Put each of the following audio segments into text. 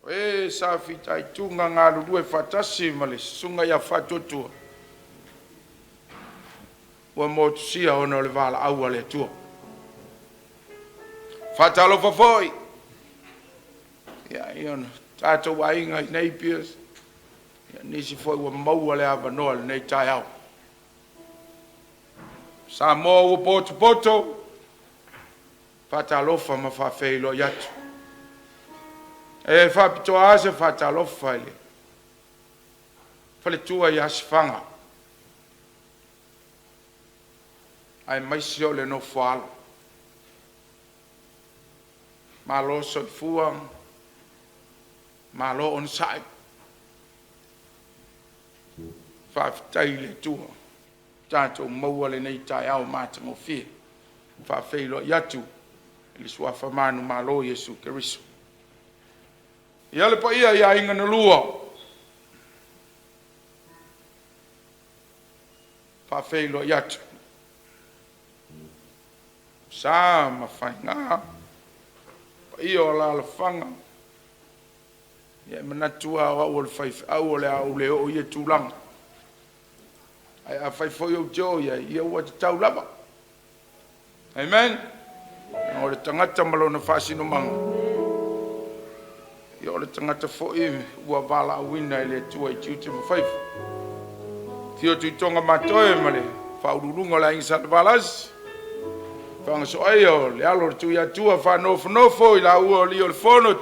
O e sa fitaituga galulue faatasi ma le susuga ia Faatuatua, ua motusia ona o le valaau a le Atua. Faatalofa foi i o tatou aiga i Napier, nisi foi ua maua le avanoa i lenei taeao. Samoa ua potopoto, faatalofa ma faafeiloai atu. E faapitoa lava se faatalofa i le faletua ia Sifaga, aemaise o le nofoaalo. Malo le soifua malo onosai, faafetai i le Atua ua tatou maua lenei taeao matagofie. E faafeiloai atu i le suafa manumalo o Iesu Keriso. Ia le paia i aiga na lua, e faafeiloai atu Sa ma Faiga, paia o alaalafaga. Ia e manatu lava o au o le faifeau o le a ou le oo i ia tulaga. Ae afai foi ou te oo i ai, ia ua tatau lava. Amen. O le tagata ma lona faasinomaga, ia o le tagata foi ua valaauina e le Atua i tiute ma faiva. Afio Tuitoga matoe ma le faauluuluga o le Aiga Salevalasi, Fagasoaia o le alo o le Tuiatua faanofonofo i laua o Alii o le Fono,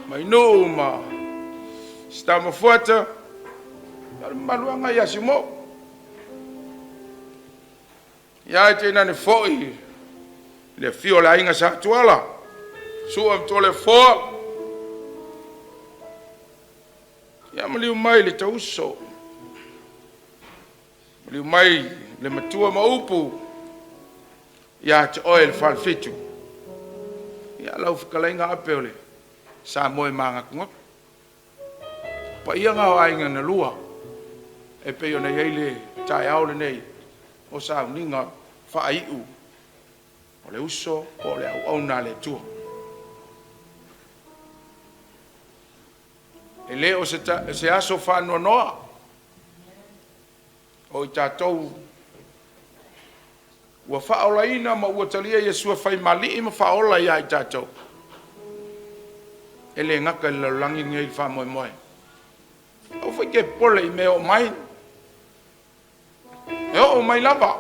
Mainuu ma Sitamafuata, o le mamaluaga ia Simo. Ia ae tainane foi le afio o le Aiga Satuala, Sua ma Toleafoa, ia maliu mai le tauso, maliu mai le matua ma upu ia te oe le Falefitu. Ia lau fetalaiga Ape o le Samoa e magatugatu. Paia na o aiga na lua e pei ona i ai le taeao lenei o sauniga faaiu o le uso po o le auauna a le Atua. E le o se aso faanoanoa, o i tatou ua faaolaina ma ua talia Iesu e fai ma Alii ma Faaola ia i tatou. E le gata i le lalolagi lenei le faamoemoe. Aua foi e te popole i mea e oo mai, e oo mai lava.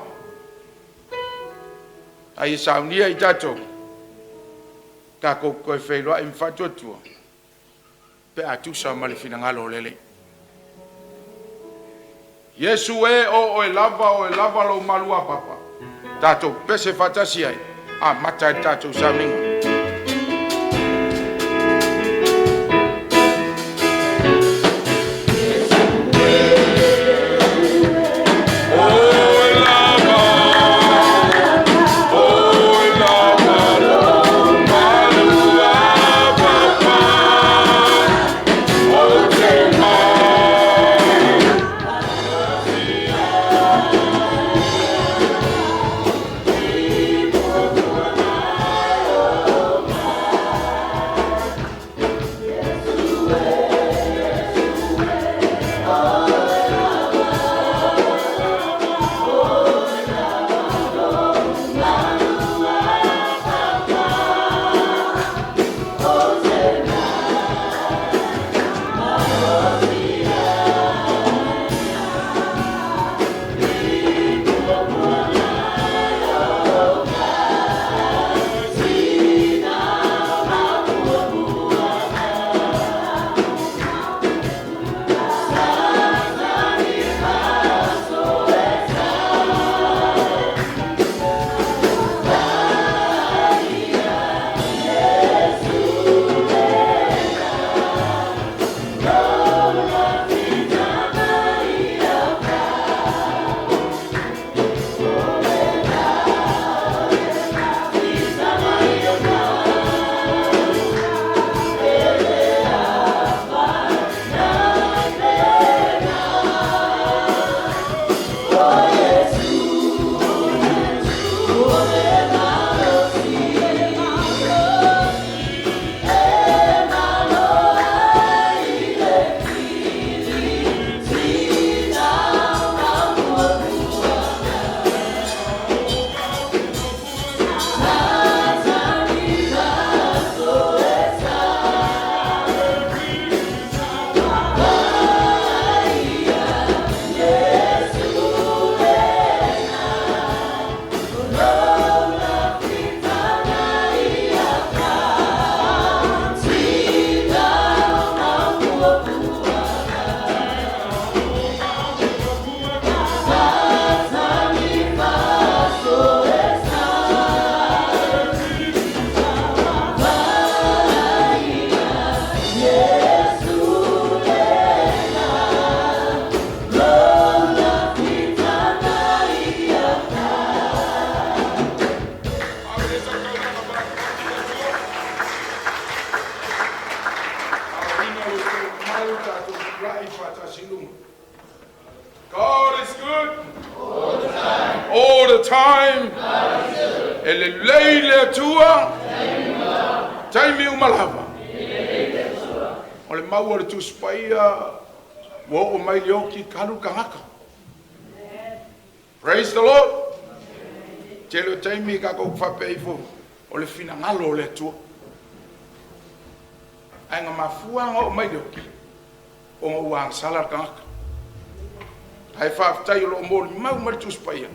A ia saunia i tatou, tatou toe feiloai ma faatuatua pe a tusa ma le finagalo o le Alii. Iesu e, o oe lava, o oe lava lou maluapapa, tatou pese faatasi ai, amata ai le tatou sauniga. Oe lava, oe lava lou maluapapa, ou te feagai faatasi i luga. God is good all the time. All the time. E lelei le Atua taimi uma lava. O le mau o le Tusi Paia ua oo mai le oki talu tagata. Praise the Lord. Tele o taimi tatou faapea ifo o le finagalo o le Atua. Ae na mafua ona oo mai le oki ona ua agasala le tagata. Ae faafetai o lo o molimau mai le Tusi Paia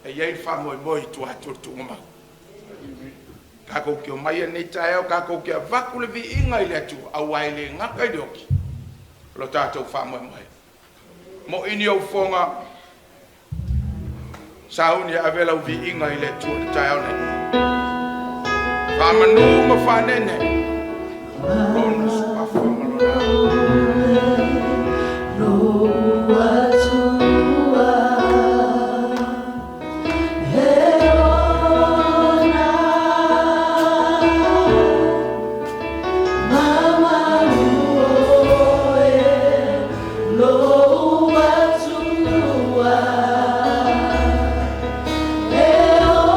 e i ai le faamoemoe i tua atu o le tuugamau. Tatou te omai nei taeao tatou te avatu le viiga i le Atua, aua e le gata i le oki lo tatou faamoemoe. Mo ini ou foga sauni e ave lau viiga i le Atua i le taeao nei. Faamanu ma faanene lona suafa ma lona Lou Atua e ona mamalu oe, lou Atua e ona.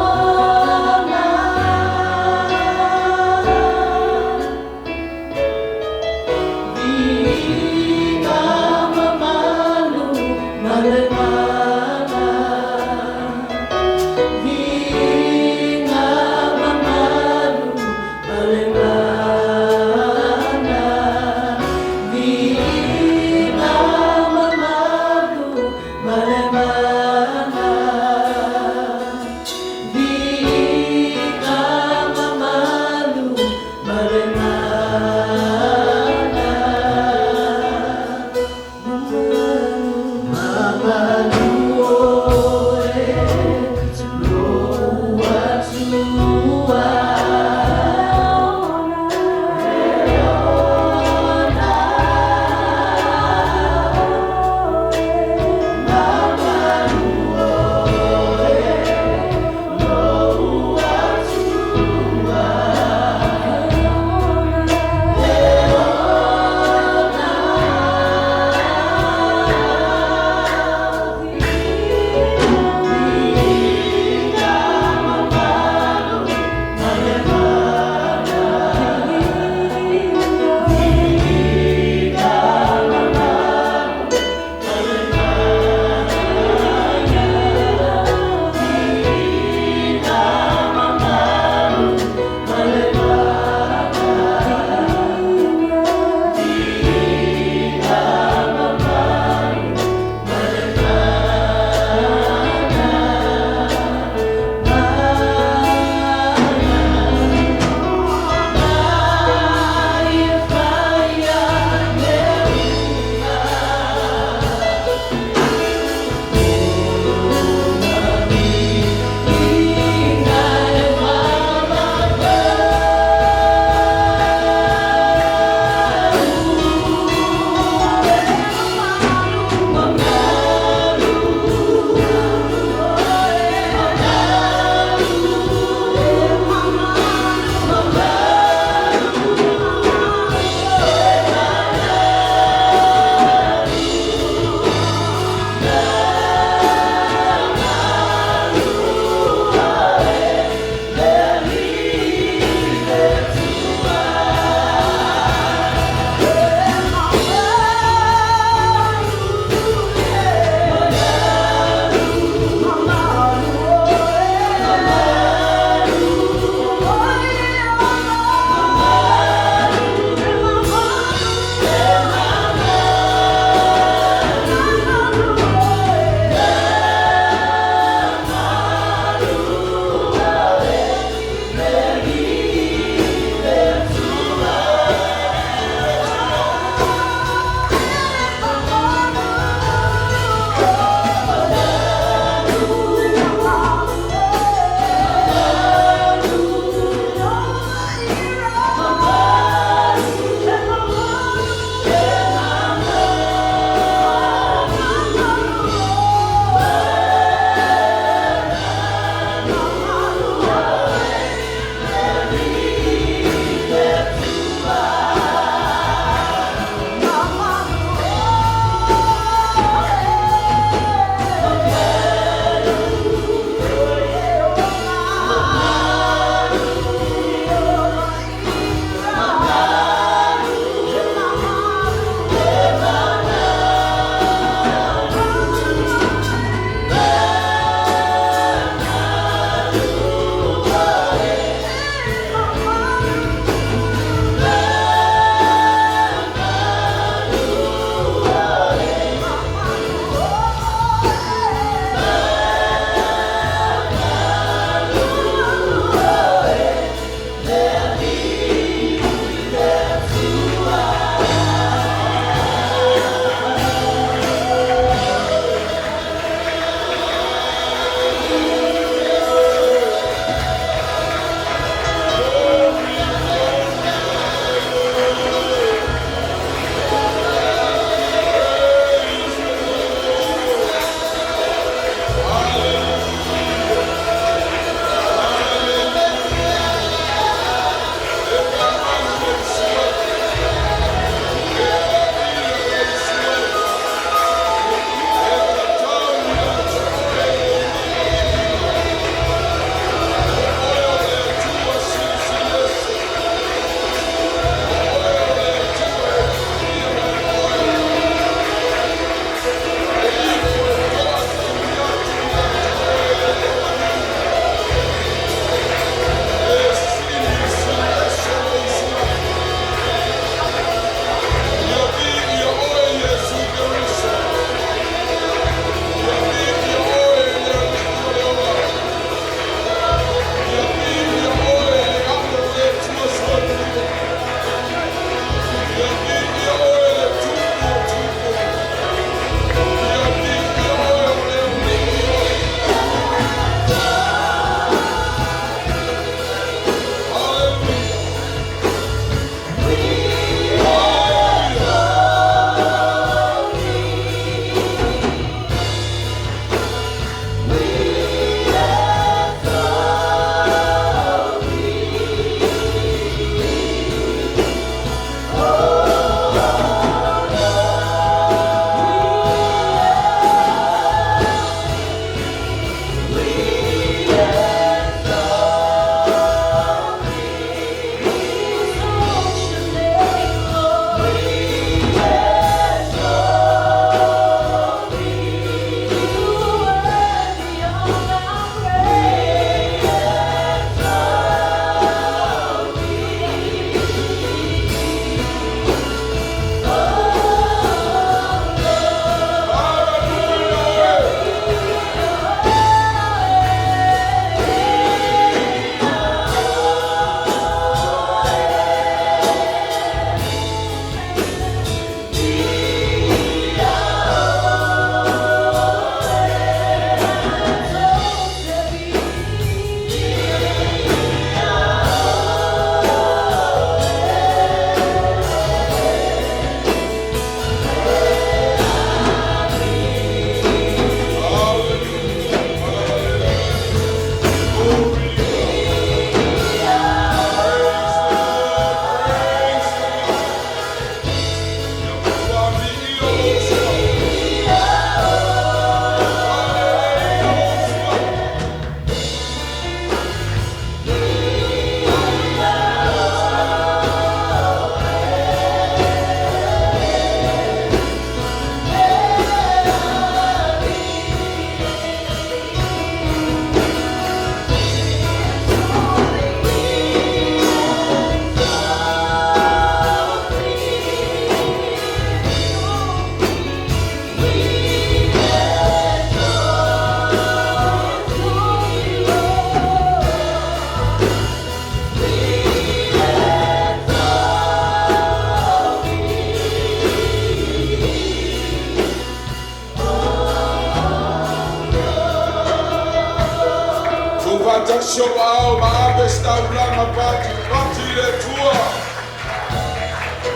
Tasi o ao ma ave se taulaga patipati i le Atua.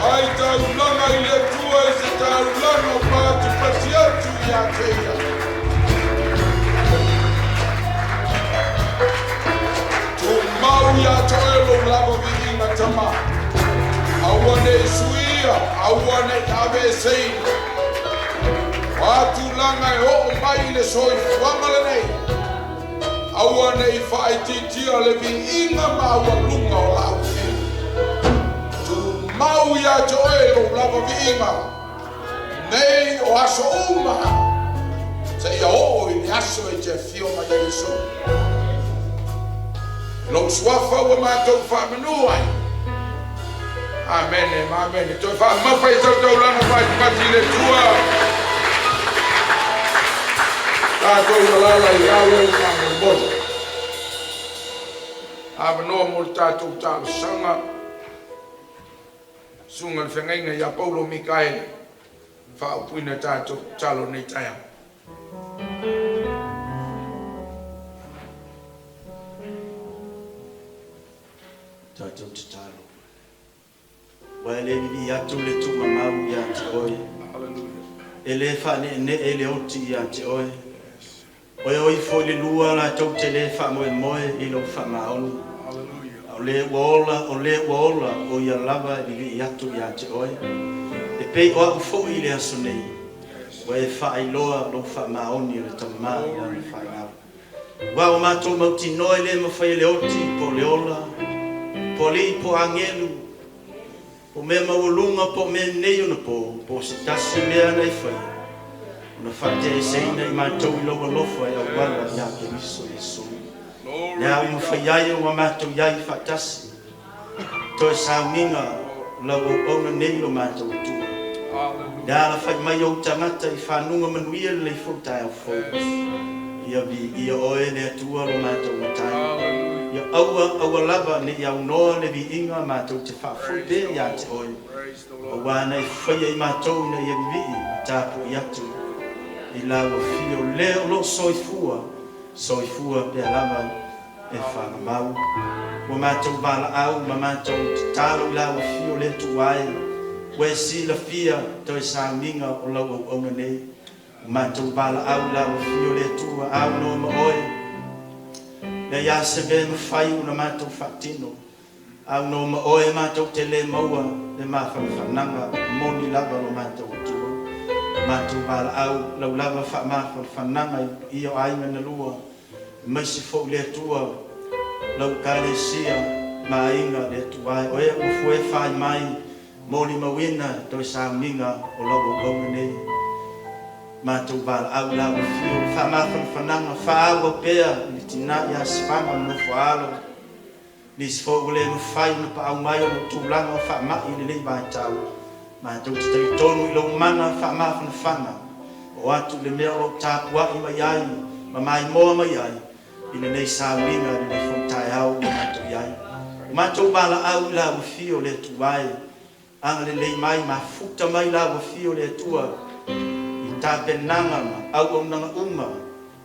Ai taulaga i le Atua i se taulaga o patipati atu ia te ia. Tumau ia te oe lou lava viiga tama. Aua ne i suia, aua ne i aveeseina. O a tulaga e oo mai i le soifuaga lenei, aua ne i faaitiitia le viiga maualuga o lau Afioga. Tumau ia te oe lou lava viiga, nei o aso uma, seia oo i le aso e te afio mai ai Iesu. I lou suafa ua matou faamanu ai. Amene ma amene. Toe faamamafa i sau taulaga faatipati i le Atua. Tatou alaala i lalo faamolemole. Avanoa mo le tatou talosaga. Susuga i le Feagaiga ia Paulo Mikaele, faaupuina tatou tatalo i lenei taeao. Tatou tatalo. Ua e le vivii atu le tuugamau ia te oe. Hallelujah. E le faaneenee le oti ia te oe. O e o ifo i le lua latou te le faamoemoe i lou faamaoni. Hallelujah. A o le ua ola, o le ua ola, o ia lava e vivii atu ia te oe. E pei o au foi i le aso nei, ua e faailoa lou faamaoni o le Tama i lana fanau. Aua ua matou mautinoa e le mafai e le oti po o le ola, po o alii po o agelu, po o mea maualuga po o mea nei ona po, po o se tasi mea na e faia, ona faateeseina i matou i lou alofa e auala ia Keriso Iesu. Glory Le a be ua God. mafai ai ona matou iai faatasi, toe sauniga lau auauna nei lo matou Atua. Le Hallelujah. alafai mai ou tagata i fanuga manuia lenei foi taeao fou. Ia viia oe le Atua lo matou Matai. Hallelujah. Ia aua aua lava ne i aunoa le viiga matou te faafoi Praise pea the ia te Lord. oe. Praise the Lord. Auā na e faia i matou ina ia vivii ma tapuai atu i lau afio le o loo soifua, soifua pea lava e fagamau. Ua matou valaau ma matou tatalo i lau afio le Atua e, ua e silafia toe sauniga o lau auauna nei. Ua matou valaau i lau afio le Atua aunoa ma oe. Leai lava se mea e mafai ona matou faatino. Aunoa ma oe matou te le maua le mafanafanaga moni lava lo matou Atua. Matou valaau lau lava faamafanafanaga i le paia o aiga na lua, aemaise foi le Atua lau Ekalesia ma aiga le Atua e, o e ua foe fai mai molimauina toe sauniga o lau auauna nei. Matou valaau i lau afio faamafanafanaga faaauau pea i le tina ia Sivaga ma nofo a alo. Nisi foi ua le mafai ona paau mai ona o tulaga o faamai i lenei vaitau. Matou te talitonu i lou mana faamafanafana o atu i le mea o lo o tapuai mai ai ma maimoa mai ai i lenei sauniga i lenei foi taeao ua matou i ai. Ua matou valaau i lau afio le Atua e, agalelei mai mafuta mai lau afio le Atua i tapenaga ma auaunaga uma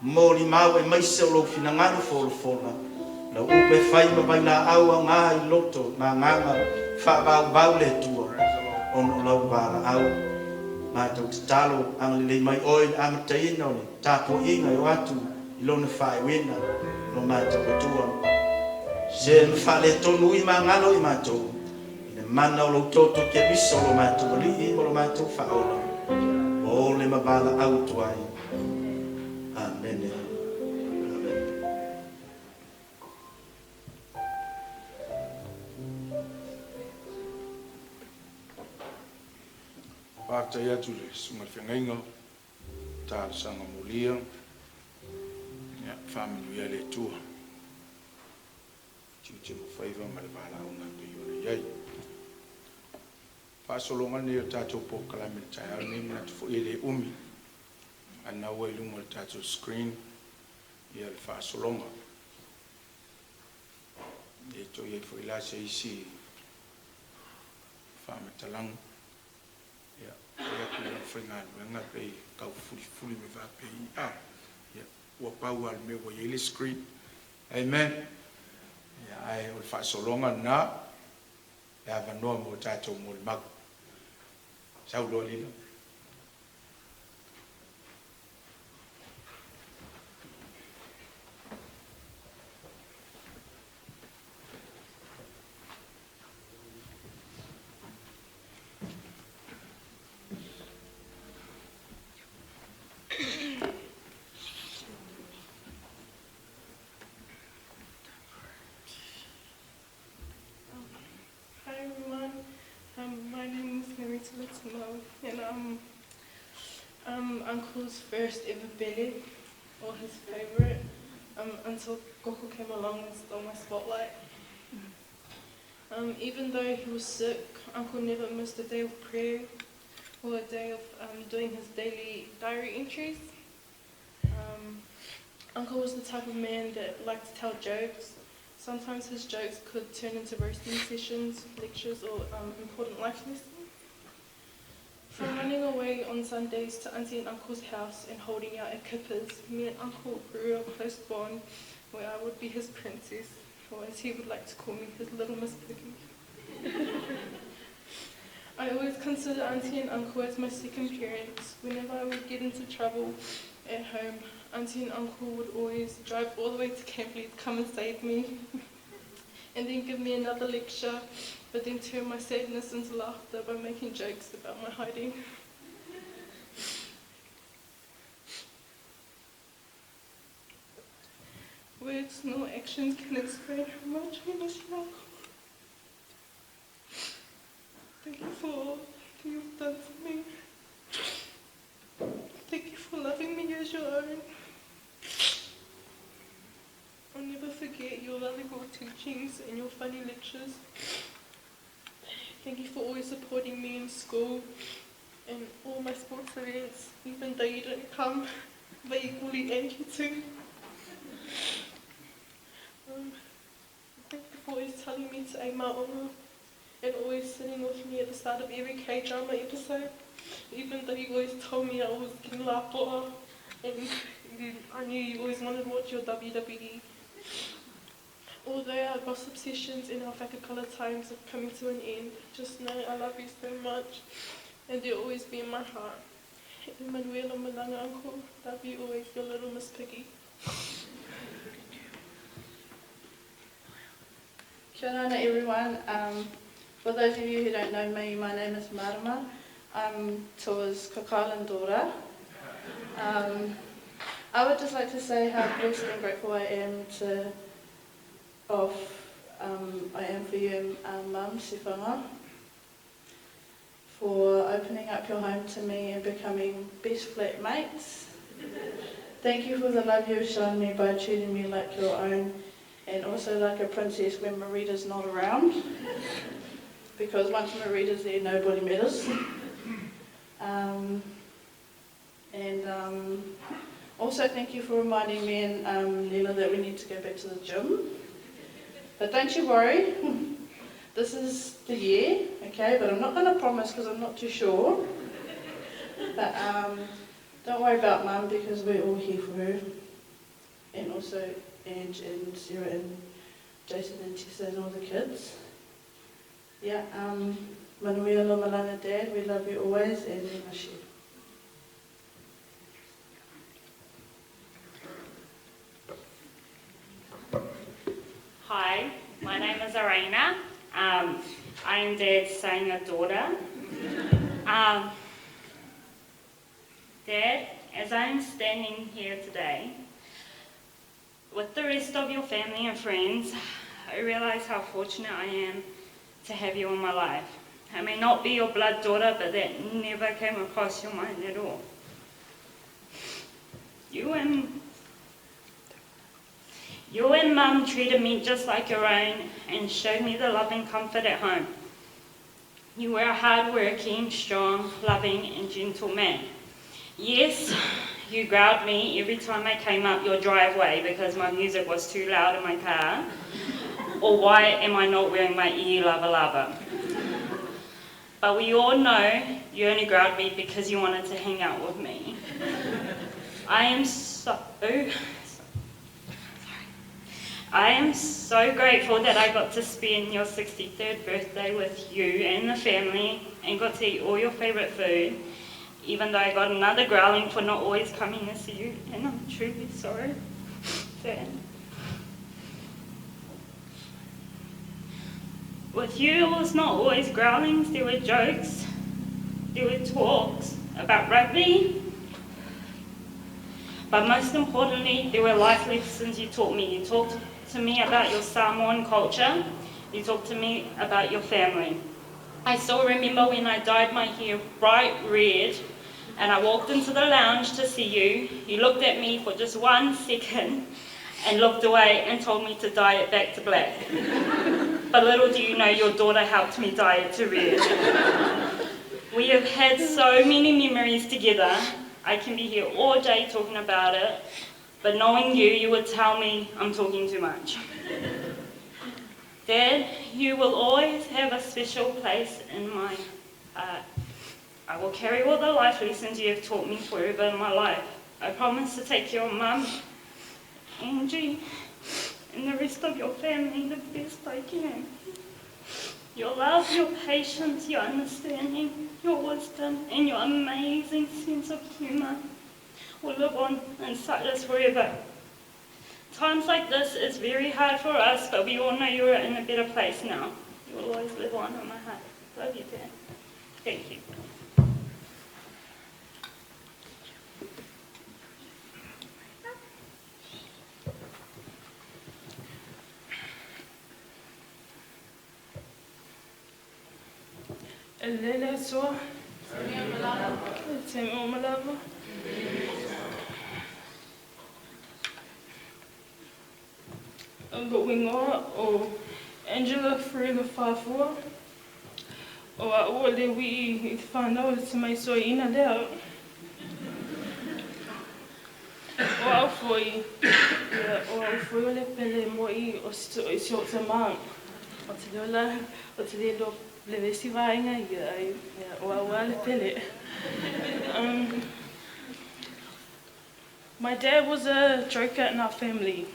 molimau aemaise o lou finagalo folafola, lau upu e fai ma vailaau aoga i loto ma agaga faavauvau le Atua Praise the Lord. ona o lau valaau. Matou tatalo agalelei mai oe i le amataina o le tapuaiga e o atu i lona faaiuina lo matou Atua. Se ma faaletonu ui magalo i matou i le mana o lou toto Keriso lo matou Alii ma lo matou Faaola. O le ma valaau atu ai. Amene. Amene. Faafetai atu i le Susuga i le Feagaiga, talosaga molia, ia faamanuia le Atua. Tiute ma faiva ma le valaauga e pei ona i ai. Faasologa lenei o le tatou polokalame i le taeao lenei, manatu foi e le umi. A na ua i luga o le tatou screen ia le faasologa. E toe i ai foi la se isi faamatalaga. Ia, e atu i lau faigaluega pe tau fulifuli me faapei. Ia, ua pau lava le mea ua i ai le screen. Amen. Ia, ae o le faasologa lena, le avanoa mo tatou molimau. Sau loa Lila. Hi everyone, my name is Mary Tulatimo, and I'm Uncle's first ever Bele, or his favorite, until Koko came along and stole my spotlight. Even though he was sick, Uncle never missed a day of prayer or a day of doing his daily diary entries. Uncle was the type of man that liked to tell jokes. Sometimes his jokes could turn into roasting sessions, lectures, or important life lessons. From running away on Sundays to Auntie and Uncle's house and holding out at kippers, me and Uncle grew a close bond where I would be his princess, or as he would like to call me, his little Miss Piggy. I always consider Auntie and Uncle as my second parents. Whenever I would get into trouble at home, Auntie and Uncle would always drive all the way to Campley to come and save me, and then give me another lecture, but then turn my sadness into laughter by making jokes about my hiding. Words nor actions can explain how much I miss you, Uncle. Thank you for all that you've done for me. Thank you for loving me as your own. I'll never forget your valuable teachings and your funny lectures. Thank you for always supporting me in school and all my sports events, even though you didn't come, but you bullied Angie too. Thank you for always telling me to aim my honor and always sitting with me at the start of every K-drama episode, even though you always told me I was getting laughed at, and I knew you always wanted to watch your WWE. Although our gossip sessions and our Whakakala times are coming to an end, just know I love you so much and you'll always be in my heart. Emanuela Malanga, Uncle, love you always, your little Miss Piggy. Kia ora everyone. For those of you who don't know me, my name is Marama. I'm Tua's Cook daughter. I would just like to say how blessed and grateful I am I am for you, Mum, Sifanga, for opening up your home to me and becoming best flatmates. Thank you for the love you've shown me by treating me like your own, and also like a princess when Marita's not around. Because once Marita's there, nobody matters. And also thank you for reminding me and Leela that we need to go back to the gym. But don't you worry, this is the year, okay? But I'm not going to promise because I'm not too sure. But don't worry about Mum because we're all here for her. And also Ange and Sarah and Jason and Tessa and all the kids. Yeah, Manuia Lomalana Dad, we love you always, and Ashe. Hi, my name is Arena. I am Dad's Sainga daughter. Dad, as I am standing here today with the rest of your family and friends, I realise how fortunate I am to have you in my life. I may not be your blood daughter, but that never came across your mind at all. You and Mum treated me just like your own and showed me the love and comfort at home. You were a hard-working, strong, loving and gentle man. Yes, you growled me every time I came up your driveway because my music was too loud in my car, or why am I not wearing my ie lava lava? But we all know you only growled me because you wanted to hang out with me. I am so, sorry. I am so grateful that I got to spend your 63rd birthday with you and the family and got to eat all your favourite food, even though I got another growling for not always coming to see you, and I'm truly sorry, Dad. With you, it was not always growlings, there were jokes, there were talks about rugby, but most importantly, there were life lessons you taught me. You talked to me about your Samoan culture, you talked to me about your family. I still remember when I dyed my hair bright red and I walked into the lounge to see you. You looked at me for just 1 second and looked away and told me to dye it back to black. But little do you know, your daughter helped me dye it to red. We have had so many memories together. I can be here all day talking about it, but knowing you, you would tell me I'm talking too much. Dad, you will always have a special place in my heart. I will carry all the life lessons you have taught me forever in my life. I promise to take your mum, Angie, and the rest of your family the best I can. Your love, your patience, your understanding, your wisdom, and your amazing sense of humour will live on inside us forever. Times like this, it's very hard for us, but we all know you're in a better place now. You will always live on in my heart. Love you, Dad. Thank you. Lele soa. Te o malava. Lo ingoa o Angela Fruga Fafua. O a ua le wii i te whanau le te mai soa ina lea. O au foi, o au foi o le pele mo i o si o te maa. O te leo la, o te leo le vesi vaenga ia ai, o au a le pele. My dad was a joker in our family.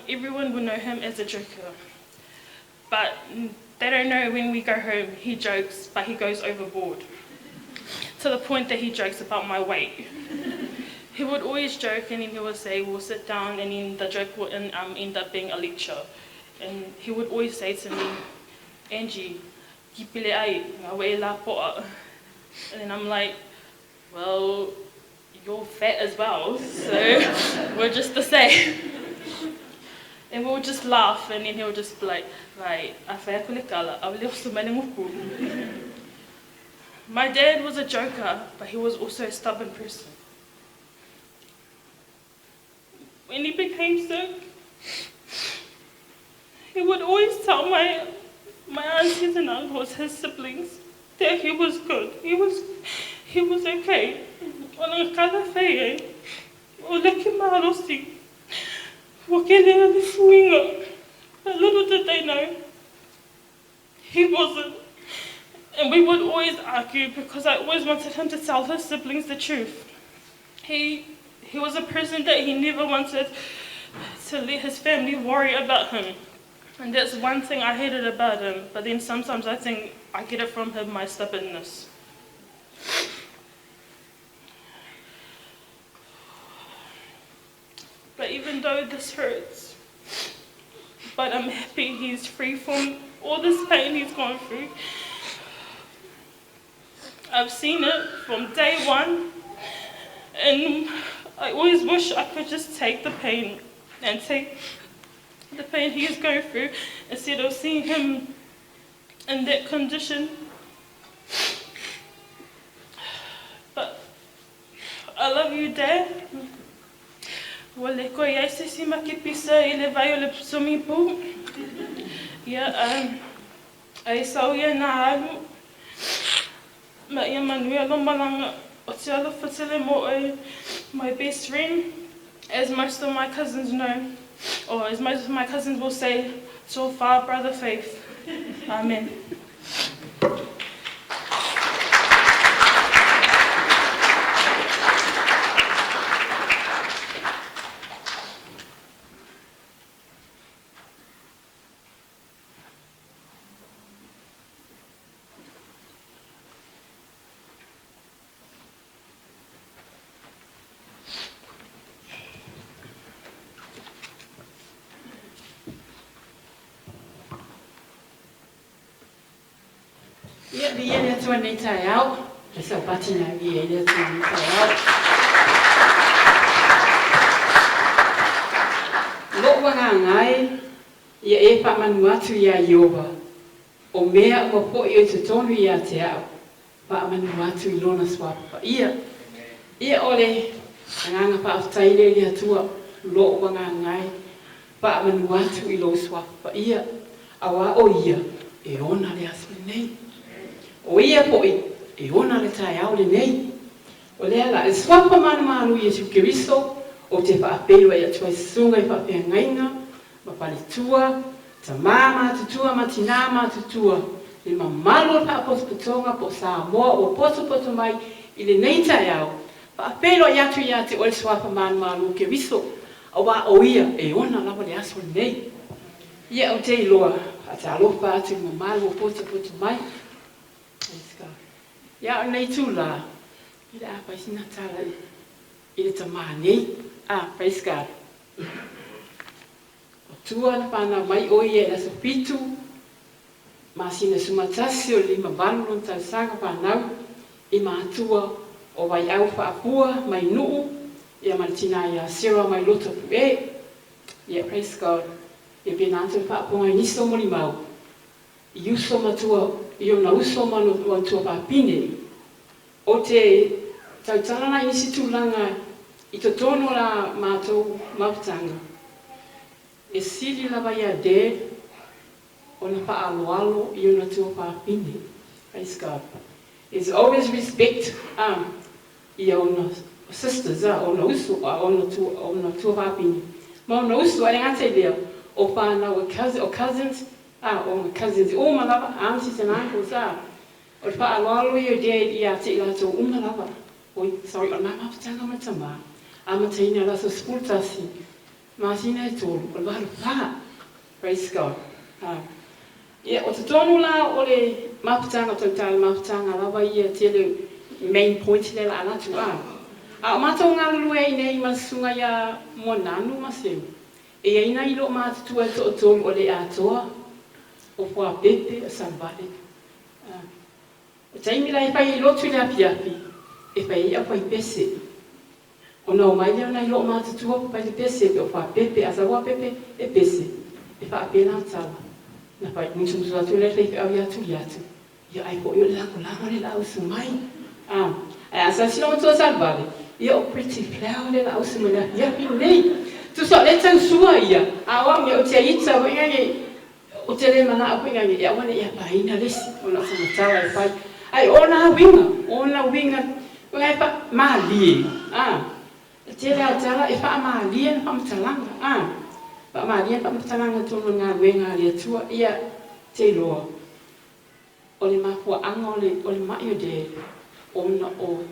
Everyone would know him as a joker. But they don't know when we go home, he jokes, but he goes overboard. To the point that he jokes about my weight. He would always joke and then he would say, we'll sit down, and then the joke would end up being a lecture. And he would always say to me, Angie, ki pele ai, ngā wei la po'a. And then I'm like, well, you're fat as well, so we're just the same. And we'll just laugh, and then he'll just be like, right, a whai ako le kala, a wale osu mai le nguku. My dad was a joker, but he was also a stubborn person. When he became sick, he would always tell my aunties and uncles, his siblings, that he was good, he was okay. O ngā kala whai, o leke marosi, o ke lea le fuinga. But little did they know, he wasn't. And we would always argue because I always wanted him to tell his siblings the truth. He was a person that he never wanted to let his family worry about him. And that's one thing I hated about him. But then sometimes I think I get it from him, my stubbornness. But even though this hurts, but I'm happy he's free from all this pain he's gone through. I've seen it from day one, and I always wish I could just take the pain and take the pain he's going through instead of seeing him in that condition. But I love you, Dad. Wale koe ai se sima ki pisa i le vai o le swimming pool. Ia, ai sau ia nā alu. Ma ia manuia lo malanga o te alofa tele mō oe, my best friend, as most of my cousins know, or as most of my cousins will say, so far, brother Faith. Amen. Ia, viia le Atua i lenei taeao, le Saupati na viia ai le Atua i lenei taeao. Lo'u agaga e, ia e faamanu atu iā Ieova, o mea uma foi o i totonu ia te a'u, faamanu atu i Lona suafa paia. Ia, o le agaga faafetai lea i le Atua, lo'u agaga e, faamanu atu i Lou suafa paia, auā o Ia e ona le aso lenei. O Ia foi e ona le taeao lenei. O lea la, le suafa malumalu Iesu Keriso, ou te faafeiloai atu ai susuga i faafeagaiga ma faletua, tamā matutua ma tinā matutua, le mamalu o le Faapotopotoga po o Samoa ua potopoto mai i lenei taeao, faafeiloai atu ia te oe le suafa malumalu o Keriso, auā o Ia e ona lava le aso lenei. Ia, ou te iloa, faatalofa atu i le mamalu ua potopoto mai. Praise God. Ia, o lenei itulā, o le a fai sina tala i le tamā nei. Ah, praise God. O tua na whanau mai o ia i le aso 7, masina 11 o le 58 lona tausaga whanau, i matua o Waiau Faapua mai Nuu, ia ma le tina ia Sarah mai Loto Pu'e. Ia, praise God. Ia pena atu le faapoga i nisi o molimau, i uso matua, i ona uso ma ona tuafafine. O te tautala la i nisi tulaga i totonu o la matou mafutaga, e sili lava ia Dad ona faaaloalo i ona tuafafine. Praise God. There's always respect ia ona sisters, ona uso, ona tuafafine ma ona uso, ae le gata i lea, o fanau, o cousins, o cousins uma lava, aunties and uncles. O le faaaloalo ia o Dad ia te i latou uma lava. Oi, sorry, o le ma mafutaga ma le tamā, amataina i le aso 11, masina e 3, o le 84. Praise God. Ia, o totonu la o le mafutaga o tautala mafutaga lava ia tele main point lea la alatu a. A o matou galulue ai nei ma le susuga ia Moananu ma Seu, e iai nai loo matutua e toatolu o le atoa, o Fuapepe, o Salevale. O taimi la e fai ai lotu i le afiafi, e fai ai au fai pese. Ona omai lea o nai loo matutua fai le pese pe o Fuapepe, a sau Fuapepe e pese, e faapena tala. Na fai musumusu atu le faifeau ia Tuliatu, ia ai foi o le lagolago le lausu mai. Ae a silasila matua Salevale, ia o Pretty Flower le lausu mai le afiafi lenei. Tusa o lea tausua ia, a o au nei o te ita foi nai o te le manao foi nai e aua ne i afaina le isi ona o sana tala e fai. Ai o ona uiga, o ona uiga, e faamalie, e tele a tala e faamalie na faamatalaga, faamalie na faamatalaga tonu o le galuega a le Atua, ia te iloa. O le mafuaaga o le mai o Dad, ona o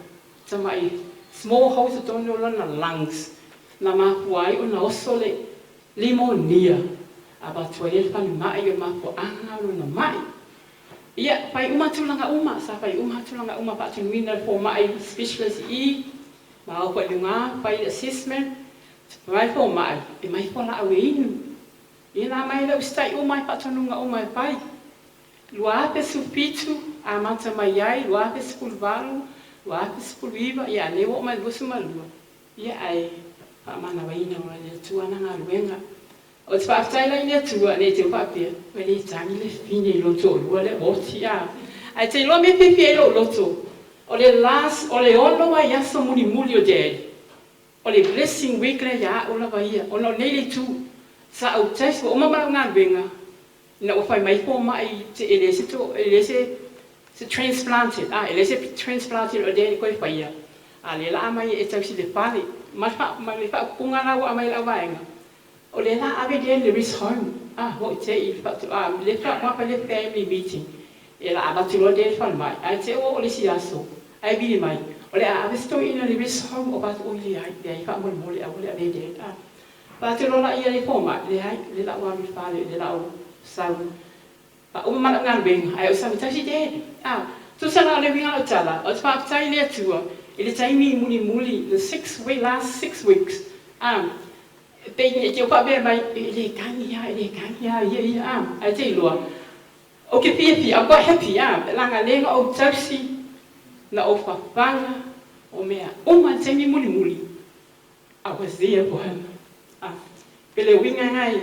tamai small holes i totonu o lona lungs, na mafua ai ona oso le limonia, avatu ai le falemai o le mafuaaga o lona mai. Ia, fai uma tulaga uma, sa fai uma tulaga uma faatunuina le fomai specialist i, ma au foi luga, fai le assessment, mai fomai, e mai fualaau e inu. Ia na mai le usitai uma e faatonuga uma e fai. 2017 amata mai ai, 2018, 2019, ia lea ua oo mai 22, ia ae faamanavaina o le Atua ana galuega. O te faafetai la i le Atua, nei te faapea, ua le tagi le fine i lou toalua lea oti a. Ae te iloa mea fiafia ai lou loto, o le last, o le 6 vaiaso mulimuli o Dad, o le blessing week lea ia a'u lava ia, ona o nei le itu, sa ou test, ua uma ma lau galuega, ina ua fai mai fomai te e le se to e le se transplanted e le se transplanted o lea e koe faia a le la mai e tausi le fale ma ma le faaupuga la ua aumai lau vaega o le la ave lea le rest home mo i te i fa le fa ma le family meeting e la avatu loa lea le falemai ae te ua o le isi aso ae vili mai o le a ave se toeaina le rest home o fatu oi leai leai faamolemole aua le ave lea Fatu loa la ia le fomai, leai, le lau alu i le fale, le lau sau faauma ma lau galuega, ae ou sau e tausi Dad. Tusa la o le uiga o lau tala, o te faafetai i le Atua i le taimi mulimuli, the 6 week, last 6 weeks, pei nei te faapea mai, e le tagi lava, e le tagi lava ia ia, ae te iloa. Ou te fiafia, I'm quite happy, a, leaga lea na ou tausi, na ou fafaga, o mea uma i le taimi mulimuli, I was there for him. A, pe le uiga lena e,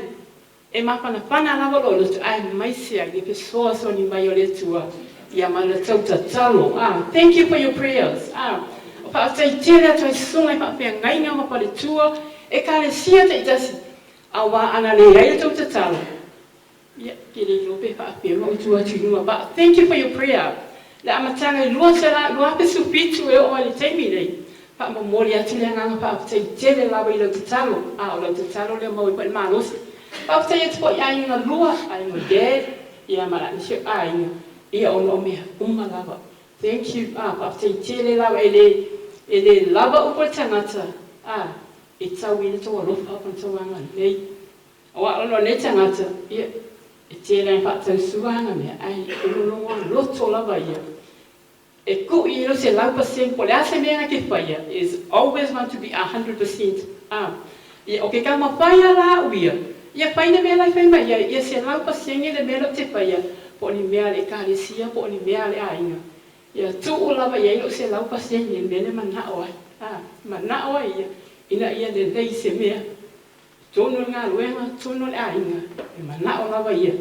e mafanafana lava lou loto, aemaise ai le fesoasoani mai o le Atua, ia ma le tou tatalo. A, thank you for your prayers. A, o faafetai tele atu ai susuga i faafeagaiga ma faletua, Ekalesia taitasi, auā ana leai le tou tatalo, Ia, ke le iloa pe faapea ona ou tu atu i luga, but thank you for your prayer. Le amataga i 2017 e oo ai i le taimi nei, faamomoli atu le agaga faafetai tele lava i lau tatalo, a o lau tatalo lea maua ai foi le malosi. Faafetai atu foi i aiga galua, aiga o Dad, ia ma nisi o aiga, ia ona o mea uma lava. Thank you, a, faafetai tele lava e le, e le lava upu a le tagata, a, e tau i le tou alofa ma le tou agalelei. Aua o lenei tagata, ia, e tele lava ina faatausua ana mea, ae o lona loto lava ia, e kui i le 100%, po o le a se mea na te faia, is always want to be 100%. A, ia, o ke taumafai lava la au ia, ia fai le mea la e fai mai ai, ia 100% le mea la ou te faia, po o ni mea a le Ekalesia, po o ni mea a le aiga. Ia tuu lava i ai lou 100% i le mea lea e manao ai. A, manao ai ia, ina ia lelei se mea. Tonu le galuega, tonu le aiga, e manao lava ia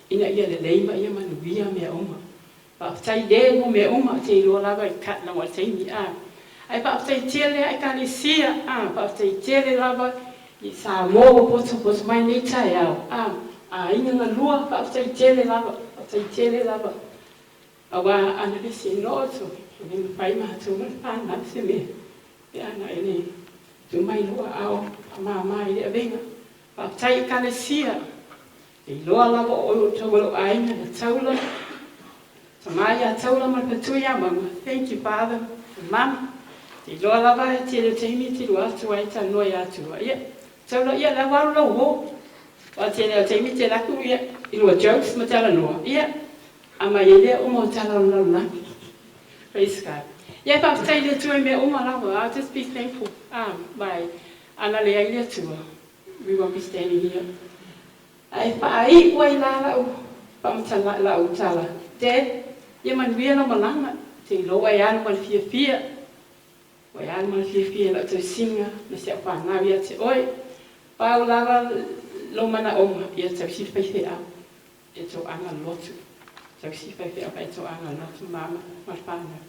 ina ia lelei ma ia manuia mea uma. Faafetai le mo mea uma, te iloa lava i ka laua taimi a. Ae faafetai tele a Ekalesia a, faafetai tele lava i Samoa ua potopoto mai nei taeao a, aiga galua, faafetai tele lava, faafetai tele lava. Aua ana le sino atu, e le mafai matou ona fanau se mea. Pe ana e le tuu mai lou aao faamama i le avega. Faafetai Ekalesia, e iloa lava o oe o outou o lou aiga ia Taula, tama ia Taula ma le faletua ia Mauga. Thank you father and mum. E iloa lava e tele o taimi e te lua atu ai talanoa ia Atua. Ia, Taula, ia la ua alu lau uo. Aua tele o taimi te laku ia i lua jokes ma talanoa. Ia, a mai ai lea uma o tala o le lalolagi. Praise God. Ia, faafetai i le Atua i mea uma lava. I'll just be thankful. My, ana leai le Atua, we won't be standing here. Ae faaiu ai la lau faamatala lau tala. Dad, ia manuia lau malaga, te iloa e alu ma le fiafia. Ua e alu ma le fiafia i lau tausiga ma si au fanau ia te oe. Pau lava lou manaoga, ia tausi le faifeau. E toaga lotu. Tausi faifeau pa e toaga lotu mama ma le fanau.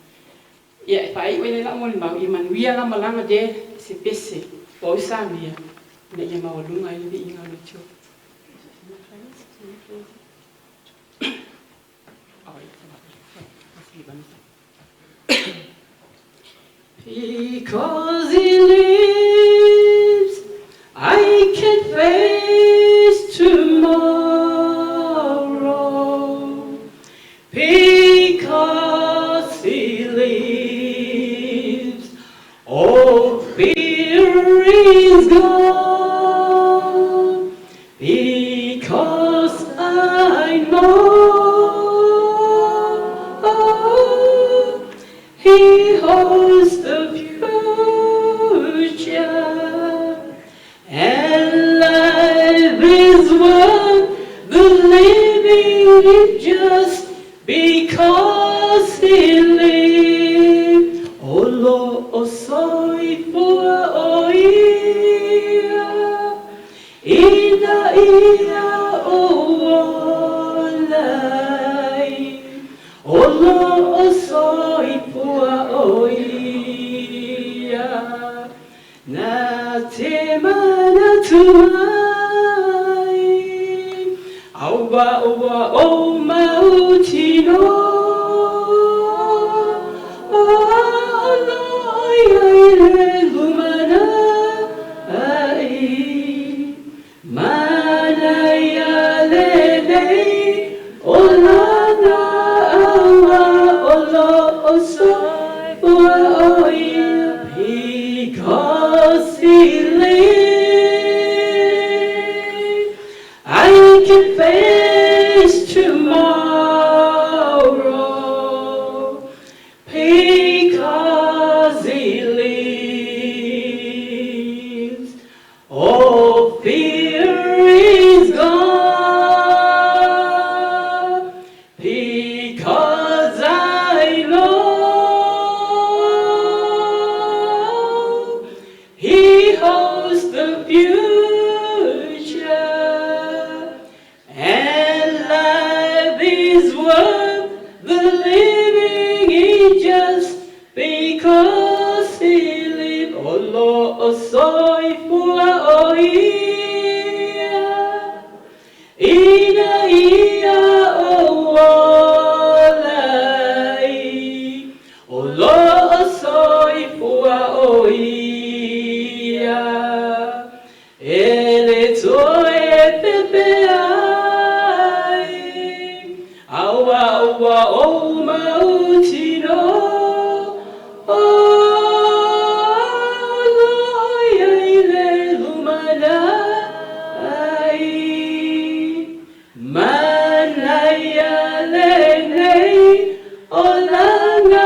Ia e faaiu ai le lau molimau, ia manuia lau malaga de se pese o au samia, ina ia maualuga ai le viiga o le Atua. Because he lives, I can face tomorrow. Because he lives, all fear is gone. Because I know he holds the future, and life is worth the living just because he lives. O lo o soifua o ia, ina ia ou ola ai. O lo o soifua o ia, na te manatu ai. Aua ua ou mautinoa, o lo o i ai le lumanai. Manaia lenei olaga aua o lo o soifua o ia. Because he lives, I can face tomorrow. Because he lives, all fear is gone. is worth the living in just because he lives. O lo o soifua o ia, ina ia ou ola ai. O lo o soifua o ia, e le toe pepe ai. Aua ua ou mautinoa, o lo o i ai i le lumanai. Manaia lenei olaga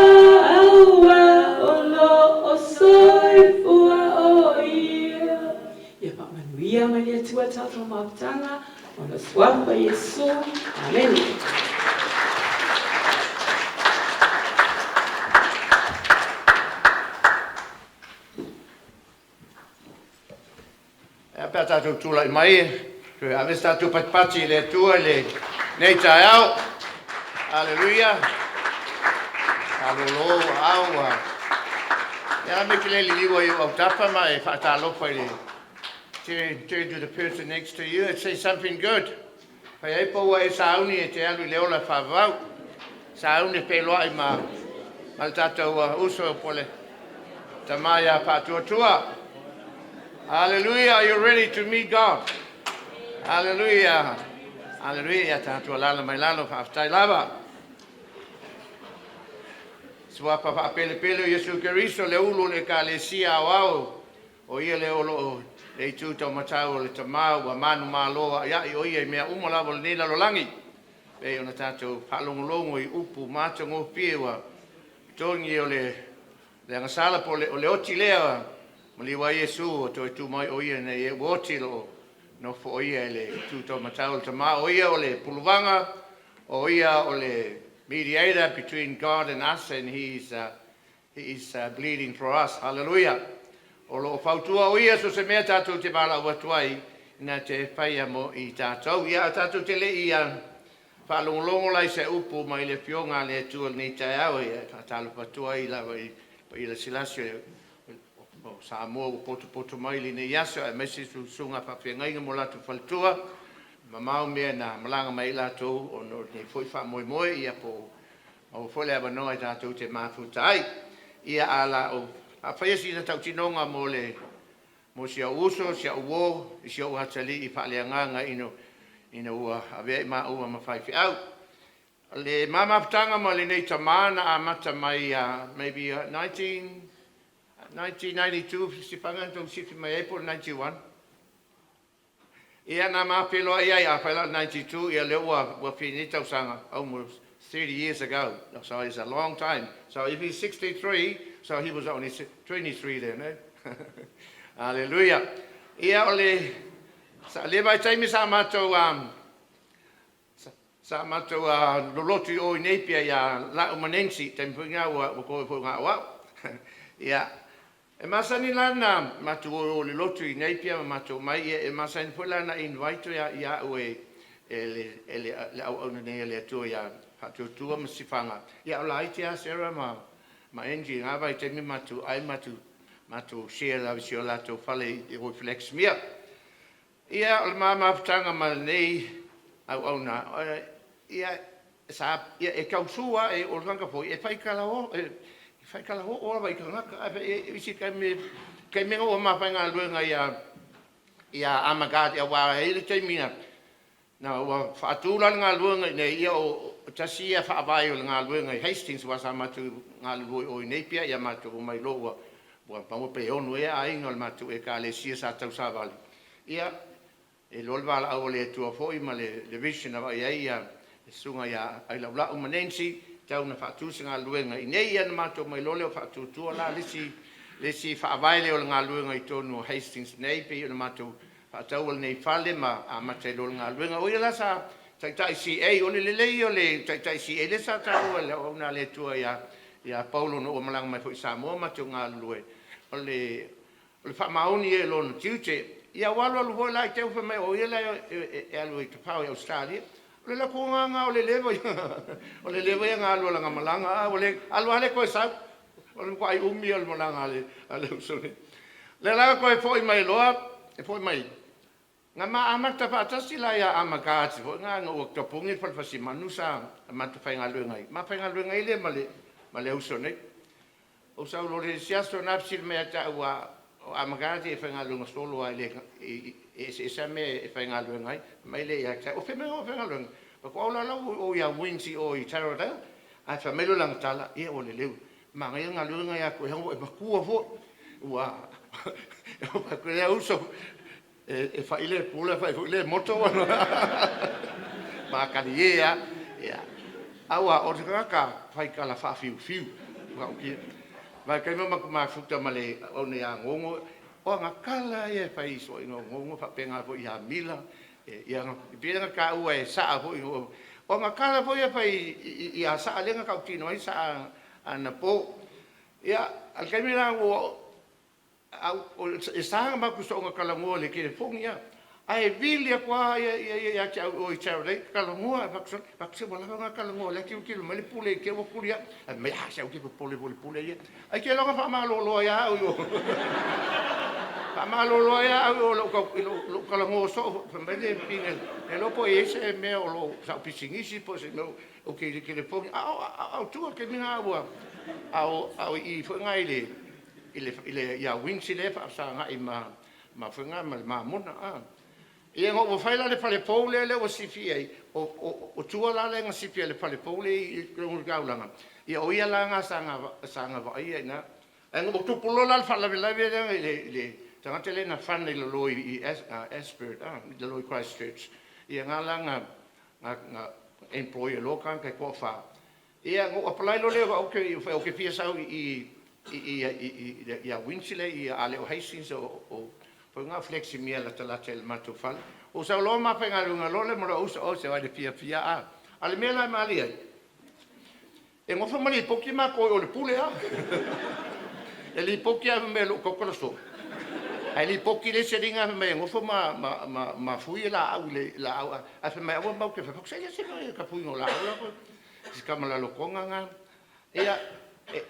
aua o lo o soifua o ia. Ia faamanuia mai le Atua tatou mafutaga ona suafa Iesu. Amene. Ae a pe a tatou tulai mai e toe ave se tatou patipati i le Atua i lenei taeao. Aleluia. Malolo aao ua ia me te le liliua i ou autafa ma e faatalofa i le turn to the person next to you and say something good. Fai ai po ua e sauni e te alu i le ola faavavau. Sauni e feiloai ma ma le tatou uso po le tama ia Faatuatua. Hallelujah. Are you ready to meet God? Hallelujah. Hallelujah. Ia tatou alaala mai lalo faafetai lava. Suafa faapelepele o Iesu Keriso le ulu o le Ekalesia aoao o ia lea o lo o le itu taumatau o le Tama ua manumalo a'ia'i o ia i mea uma lava o lenei lalolagi. Pei ona tatou faalogologo i upu matagofie ua togi o le le agasala po o le oti lea maliu ai Iesu ua toe tu mai o ia nei e ua oti lo o nofo o ia i le itu taumatau o le Tama o ia o le puluvaga o ia o le mediator between God and us, and he is bleeding for us. Hallelujah. O lo o fautua o ia so se mea tatou te valaau atu ai ina te faia mo i tatou. Ia a tatou te le i faalogologo la i se upu mai le afioga a le Atua i lenei taeao ia faatalofa atu ai lava i paia lasilasi o Samoa ua potopoto mai lenei aso aemaise susuga faafeagaiga mo latou faletua mamao mea na malaga mai ai latou ona o lenei foi faamoemoe ia po o maua foi le avanoa i tatou te mafuta ai. Ia a la o afaia sina tautinoga mo le mo si au uso, si au uo, i si ou atalii faaleagaga ina ua avea i maua ma faifeau. Le mamafutaga ma lenei tamā na amata mai maybe 19, 1992 sifaga na tou sifi mai ai po o le 91. Ia na mafeloai ai a fai la 92 ia lea ua fini tausaga, almost 30 years ago. So it's a long time. So if he's 63, so he was only 23 then, eh? Hallelujah. Ia o le sa le vai taimi sa matou sa matou lolotu i o i nei pia ia lau ma Nancy taimi foi ngā ua koe foi ngā au. Ia e masani la na matou o le lotu i nei pia ma matou mai ia e masani foi la na invite ia au e le auauna nei a le Atua ia Faatuatua ma Sifaga. Ia o la iti a Sarah ma Angie ngā vai taimi matou ai matou share la si o latou fale i o i Flaxmere. Ia o le mamafutaga ma lenei auauna ia sa ia e tausua e o le tagata foi e faitala o e faitala oo lava i tagata ae e isi taimi na ua mafaigaluega ia Amagad ia aua e i ai le taimi na ua faatu la le galuega i nei ia o tasi ia faavae o le galuega i Hastings ua sa matou galulue o i nei pia ia matou omai loa ua maua pe ono ea aiga o le matou Ekalesia sa tausavali ia e loa le valaau o le Atua foi ma le vision na vaai ai ia le susuga ia Ailaulau ma Nancy tau na faatu se galuega i nei ia na matou mai loa lea o faatuatua la le isi faavae lea o le galuega i totonu o Hastings nei pei ona matou faataua lenei fale ma amata ai loa le galuega. O ia la sa taitai CA o le lelei o le taitai CA lea sa taua e le auauna a le Atua ia Paulo na ua malaga mai foi i Samoa matou galulue o le faamaoni e lona tiute. Ia ua alu alu foi la i te i fai mai o ia la e alu i tafao i Australia. O le latou agaga o le leva ia, o le leva ia na alu a lana malaga, a ua le alu lava le toe sau. O le matuai umi ia o le malaga a le uso nei. O lea la na toe foi mai loa, e foi mai, na ma amata faatasi la ia Amagati foi na ina ua tapuni le fale fasimanu sa matou faigaluega ai, ma faigaluega ai lea ma le uso nei. Ou sau loa le isi aso na fesili mai ia te au, aua o Amagati e faigaluega solo lava e le e eseese lava mea e faigaluega ai. Fai mai lea ia te au, o fea mea e faigaluega ai? Ou fai atu, o la la ua i o ia Wings i o i Taradale. Ae fai mai lea o lana tala, ia ua lelei, manaia le galuega ia te oe leaga ua e matua foi. Ua ou fai atu, lea uso, e fai le pula fai foi le moto. Matagaliē lava. Ia, aua o le tagata faitala faafiufiu e matautia. Vaitaimi ma matou mafuta ma le auauna ia Gogo, o ana tala lava ia e fai i suaaiga o Gogo faapena foi ia Mila, e pei ona taua e saa foi. O ana tala foi ia e fai ia Saa lea na tautino ai Saa anapo. Ia, a o le taimi lena e sa ona matou soona talanoa i le telefoni a, ae vili atu lava ia ia te au i o i Tarelei, talanoa. Ae fai atu, sole, se ua lava na talanoa o la e tilotilo mai le Pule i te i ua tuli atu. Ae fai mai, a, se aua e te popole mo le Pule ia. Ae te iloa na faamalolo ai lava au i o, faamalolo ai lava au i lou talanoa soo. Fai mai le fafine, le iloa po o i ai se mea o lou sau pisinisi po o se mea ou te telefoni, a o tua i le taimi lena a o i i foi lena ia Wings lea sa agai ma foi na ma le Mamona a. Ia ina ua fai la le fale fou lea ua sifi i ai, o tua la lea na sifi ai i le fale fou lea i totonu o le taulaga, ia o ia la lena sa na vaaia i ina. Ae ina ua tupu loa la le faalavelave lea i le tagata lea na fana i lalo i Ashford i lalo i Christchurch, ia na la na employ ai loa tagata e toafa. Ia na ou apply loa lea ou te fia sau i i ia Wings a le o Hastings o foi na o Flaxmere e latalata i le matou fale. Ou sau loa ma faigaluega loa lea ma lou uso, oi se vaai i le fiafia a. A o le mea la e malie ai, e nofo ma lipoti matou i o i le Pule lava. E lipoti lava fai mai e lou toto le aso, ae lipoti le isi alii fai mai e nofo ma fui laau i le laau ae fai mai aua matou te fai. Ou fai atu, se i ese le tafuiga o laau la si tama lalotoga lena. Ia,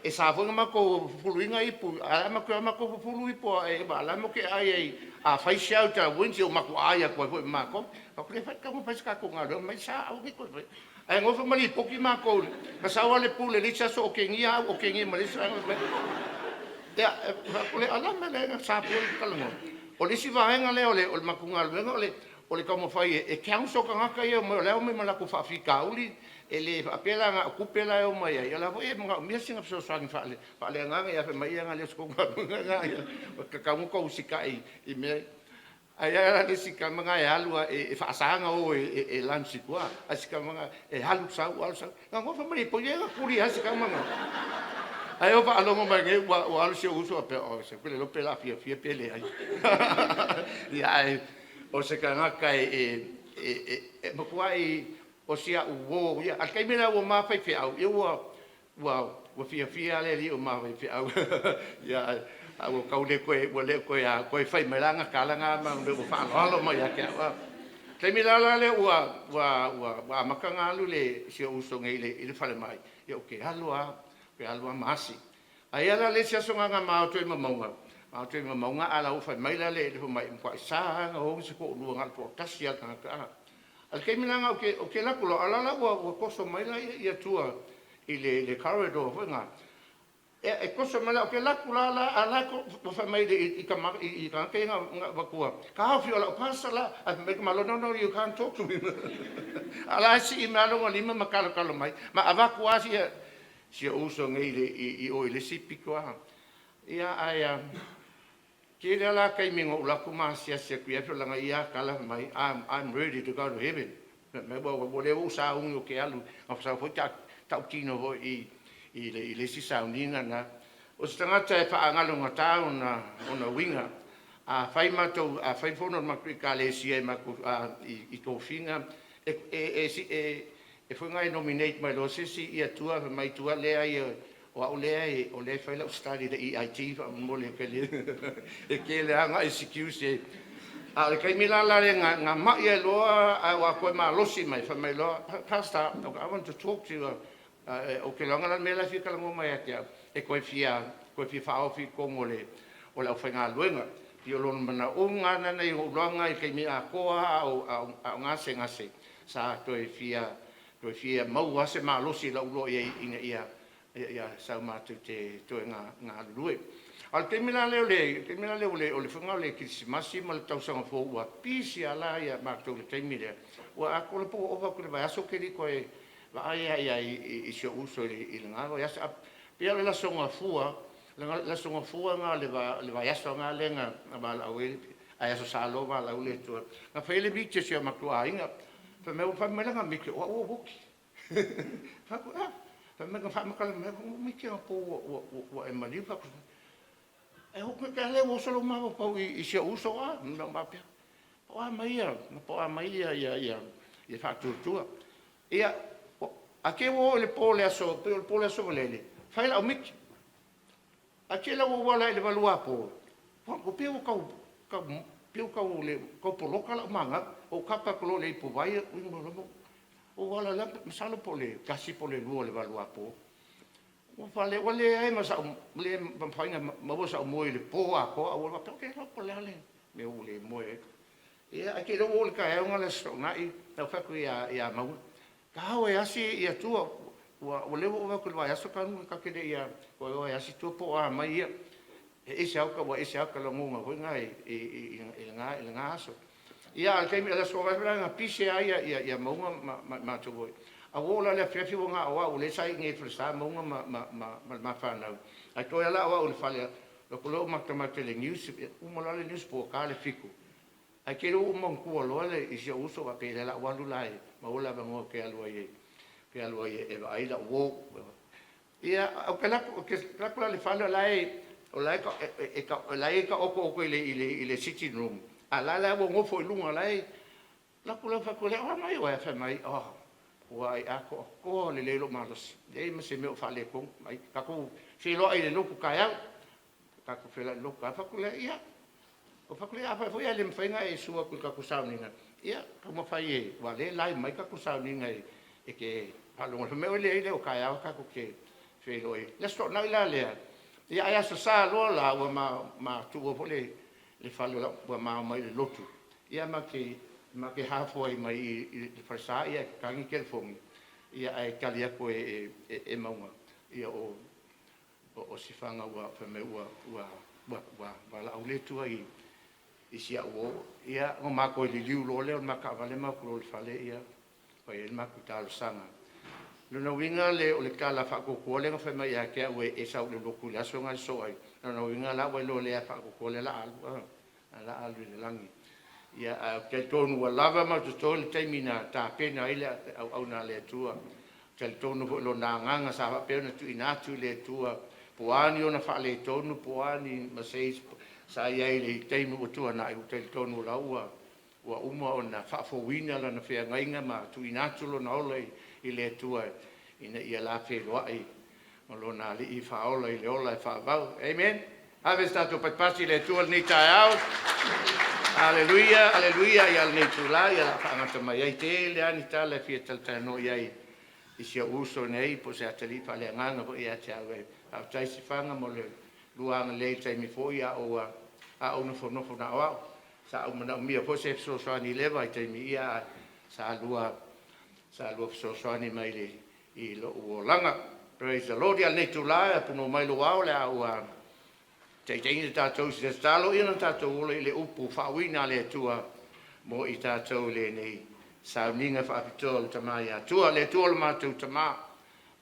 e sa foi ona matou fufuluina ipu, ae a matou o matou fufulu ipu a o la e matou te aai ai. A fai shelter a Windsor, ia ua matou ai atu ai foi ma matou. Fai atu, e tatau ona fai se tatou galuega. Fai mai, sa, aua ne i toe faia. Ae nofo ma lipoti matou, na sau lava le Pule i le isi aso otegia au, otegia ma le isi vaega. Ia, fai atu lea, a o le a le mea la e sa fua ona talanoa? O le isi vaega lea o le matou galuega o le taumafai e counsel tagata ia e omai o la e omai ma latou faafitauli. E le faapea la na o tupe la e omai ai, a o la e foi e manaomia sina fesoasoani faaleagaga. Ae fai mai ia, na le o se tou galuega lena, ua tatau ona outou usitai i mea ia. Ae i ai la le isi tama lena e alu lava e faasa ona o e lunch i tua, ae o si tama lena e alu sau alu sau, na nofo ma lipoti, ia na tuli lava si tama lena. Ae ou faalogo mai nei ua alu si ou uso faapea, oi se ou te le iloa pe o le a fiafia pe leai. Ia ae o se tagata e matuai o si au uo ia. A o le taimi lena ua ma faifeau, ia ua fiafia lava le alii ua ma faifeau. Ia ae ua tau le toe ua le toe toe fai mai la ana tala na ma mea ua faaaloalo mai ia te au. O le taimi la lea ua amata ona alu si ou uso nei i le falemai, ia ou te alu lava, ou te alu lava ma asi. Ae i ai la le isi aso na ona ma o atu ai ma mauga, ma o atu ai ma mauga ae la ua fai mai la le fomai, e matuai sa lava ona o se toalua na o le toatasi lava le tagata a. A o le taimi lena ou te alu atu loa, a o la ua toso mai la tua i le corridor foi lena, e toso mai la, ou te alu atu la a o la e fai mai i tagata ia na avatua, taofi o lau pasa la. Ae fai mai le tamaloa, no, no, you can't talk to him. A o la e sii mai lava lona lima ma talotalo mai ma avatu lava si ou uso nei i o i le isi pito lava. Ia ae tele lava la taimi na ou alu atu ma asiasi atu i ai, leaga ia tala fai mai, I'm ready to go to heaven. Fai mai ua leva ona ou sauni ou te alu, na sau foi tautino foi i le isi sauniga lena. O se tagata e faagalogata ona uiga. A fai matou, a fai fono a le matou Ekalesia i tofiga, e foi na e nominate mai loa se isi ia tua, fai mai tua lea, o au lea o lea e fai lau study i le EIT faamolemole e tele lava na excuse. A o le taimi la la le ga ma'i ai loa ae ua toe malosi mai, fai mai loa, "Pastor, I want to talk to you." Ou te iloaina la le mea la e fia talanoa mai ia te au, e toe fia faaofi i totonu o le aufaigaluega. Pei o lona manaoga lava lena i lou iloaga i le taimi atoa lava a o gasegase, sa toe fia maua lava se malosi i lou iloa i ai ina ia sau matou te toe galulue. A o le taimi la lea o le foiga o le Kerisimasi ma le Tausaga Fou, ua pisi lava la matou i le taimi lea, ua atoa le po ua ova atu i le vaiaso ou te le i toe vaai lava i ai i si ou uso i lena vaiaso. Ae pei o le Aso Gafua, le Aso Gafua lena o le vaiaso lena lea na valaau ai, ae Aso Sa loa valaau le Atua. Na fai ai le miti a si o matou aiga, fai mai lana miti, o au ua ou oti. Ou fai atu, e a? Fai mai na faamatala mai au miti anapo ua e maliu. Ou fai atu, a lea ua oso lou mafaufau i si ou uso a? Na ou faapea, po o a mai ia Faatuatua. Ia, ae te i ua oo i le po o le aso, pei o le po o le aso Faraile, fai lau miti. Ae te i la ua ou ala i le 8 apo, ou faapea ua tau poloka lau magau. Ou tapa atu loa i le ipuvai, inu ai loa ma ou ala la, masalo po o le 1 po o le 2 o le 8 apo. Ua leai ma sau, le mafai ona maua sau moe i le po atoa. Ou faapea, ou te le iloa po o le a le mea ua ou le moe ai. Ia ae te i ua oo i le taeao lena o le Aso Toonai, ou fai atu ia Mauu, ta o e asi tua, o lea ua ova atu i le vaiaso talu ta te le i toe o e asi tua po o a mai ia. E ese lava ua ese lava ota lagona foi lena i lena aso. Ia a o le taimi o le Aso Faraile na pise ai Mauu ma matou foi. Ae ua oo la i le afiafi ua na o au, o lea sa i inei i Falesa Mauu ma le ma fanau, ae toe lava la o au i le fale, alu atu loa ou matamata i le news, uma loa le news po ua ta le 7, ae te i ua ou manatua loa i si ou uso, faapea o le a ou alu la e maua le avanoa ou te alu ai e vaai lau uo. Ia, ou te alu atu la i le fale o la e taoto i le sitting room, a o la e ua nofo i luga o la e… Alu atu lea ou fai atu, o a mai oe? Ae fai mai, oh, ua atoatoa lelei lou malosi, leai ma se mea o faaletonu. Tatou feiloai i le lotu taeao. Tatou feiloai i le lotu taeao. Ou fai atu lea, ia. Ou fai atu lea, afai foi ae le mafai ona e susu atu i le tatou sauniga, ia taumafai e, aua o lea e live mai tatou sauniga e te faalogo ai. Fai mai, oi leai o taeao tatou te feiloai ai. Le Aso Toonai la lea, ia ae Aso Sa loa la ua ma tuua foi le fale ua ma omai i le lotu, ia ma te half way mai i le falesa, ia e tatagi le telefoni, ia ae tali atu e Mauga, ia o Sifaga ua fai mai ua valaau le Atua i si au uo. Ia ona ma toe liliu loa lea o le ma taavale ma o atu loa i le fale, ia fai ai le matou talosaga. O lona uiga o le tala faatuatua lea na fai mai ia te au e sau i le lotu i le aso lena e sosoo ai, o lona uiga la ua iloa lea faatuatua lea o le a alu, o le a alu i le lagi. Ia ae ou te talitonu ua lava ma totoe le taimi na tapena ai le auauna a le Atua. Ou te talitonu foi i lona agaga sa faapea ona tuuina atu i le Atua, po o a ni ona faaletonu, po o a ni mistakes sa i ai i le taimi ua tuanai, ou te talitonu o la ua uma ona faafouina lana feagaiga ma tuuina atu lona ola i le Atua ina ia la feiloai ma lona Alii Faaola i le ola e faavavau. Amen. Ave se tatou paipasi i le Atua i lenei taeao. Aleluia, aleluia. Ia lenei itula ia la faagata mai ai tele lava ni tala e fia talatalanoa i ai i si ou uso nei po o se atalii faaleagaga foi ia te au e. Faafetai Sifaga mo le lua agalelei i le taimi foi a ou nofonofo na o au. Sa ou manaomia foi se fesoasoani i lea vaitaimi, ia sa lua fesoasoani mai i lou olaga. Praise the Lord. Ia lenei itula e apunoa mai lou ao o le a ua taitaiina tatou i se tatalo, ia ona tatou ola i le upu faauuina a le Atua mo i tatou i lenei sauniga faapitoa o le Tama ia Tua. Le Atua o le matou Tama,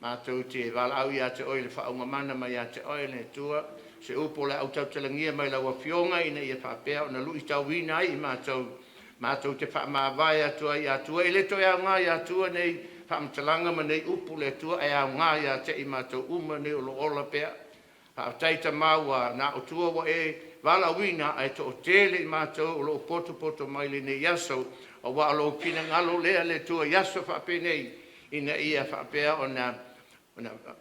matou te valaau ia te Oe i le faauuga mana mai ia te Oe le Atua, se upu o le a ou tautalagia mai lau Afioga ina ia faapea ona luitauina ai i matou, matou te faamavae atu ai ia Atua. E le toe aoga ia Atua nei faamatalaga ma nei upu le Atua, ae aoga ia te i matou uma nei o lo o ola pea. Faafetai Tama ua na o tua ua e valaauina ae toatele i matou o lo o potopoto mai lenei aso, aua o lou finagalo lea le Atua i aso faapenei ina ia faapea ona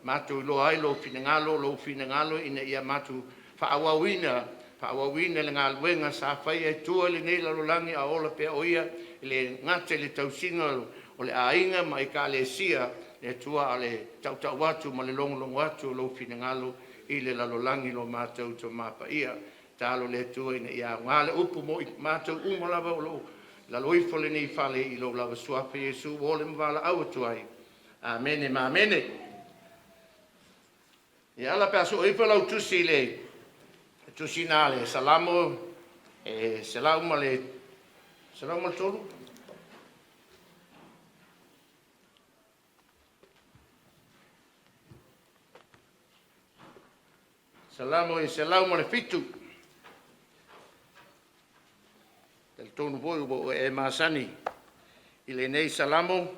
matou iloa ai lou finagalo, lou finagalo ina ia matou faaauauina. faaauauina le galuega sa faia e tua i lenei lalolagi a ola pea o ia i le gata i le tausiga o le aiga ma Ekalesia le Atua a o le tautau atu ma le logologo atu o lou finagalo i le lalolagi lo matou Tama Paia. Tatalo le Atua ina ia aoga le upu mo i matou uma lava o lo o i lalo ifo o lenei fale i lou lava Suafa Iesu ua ole ma valaau atu ai. Amene ma amene. Ia ala pe a sue ifo lau tusi i le tusi na le Salamo e 103. Salamo e 107. Talitonu foi ua ou e masani i lenei Salamo.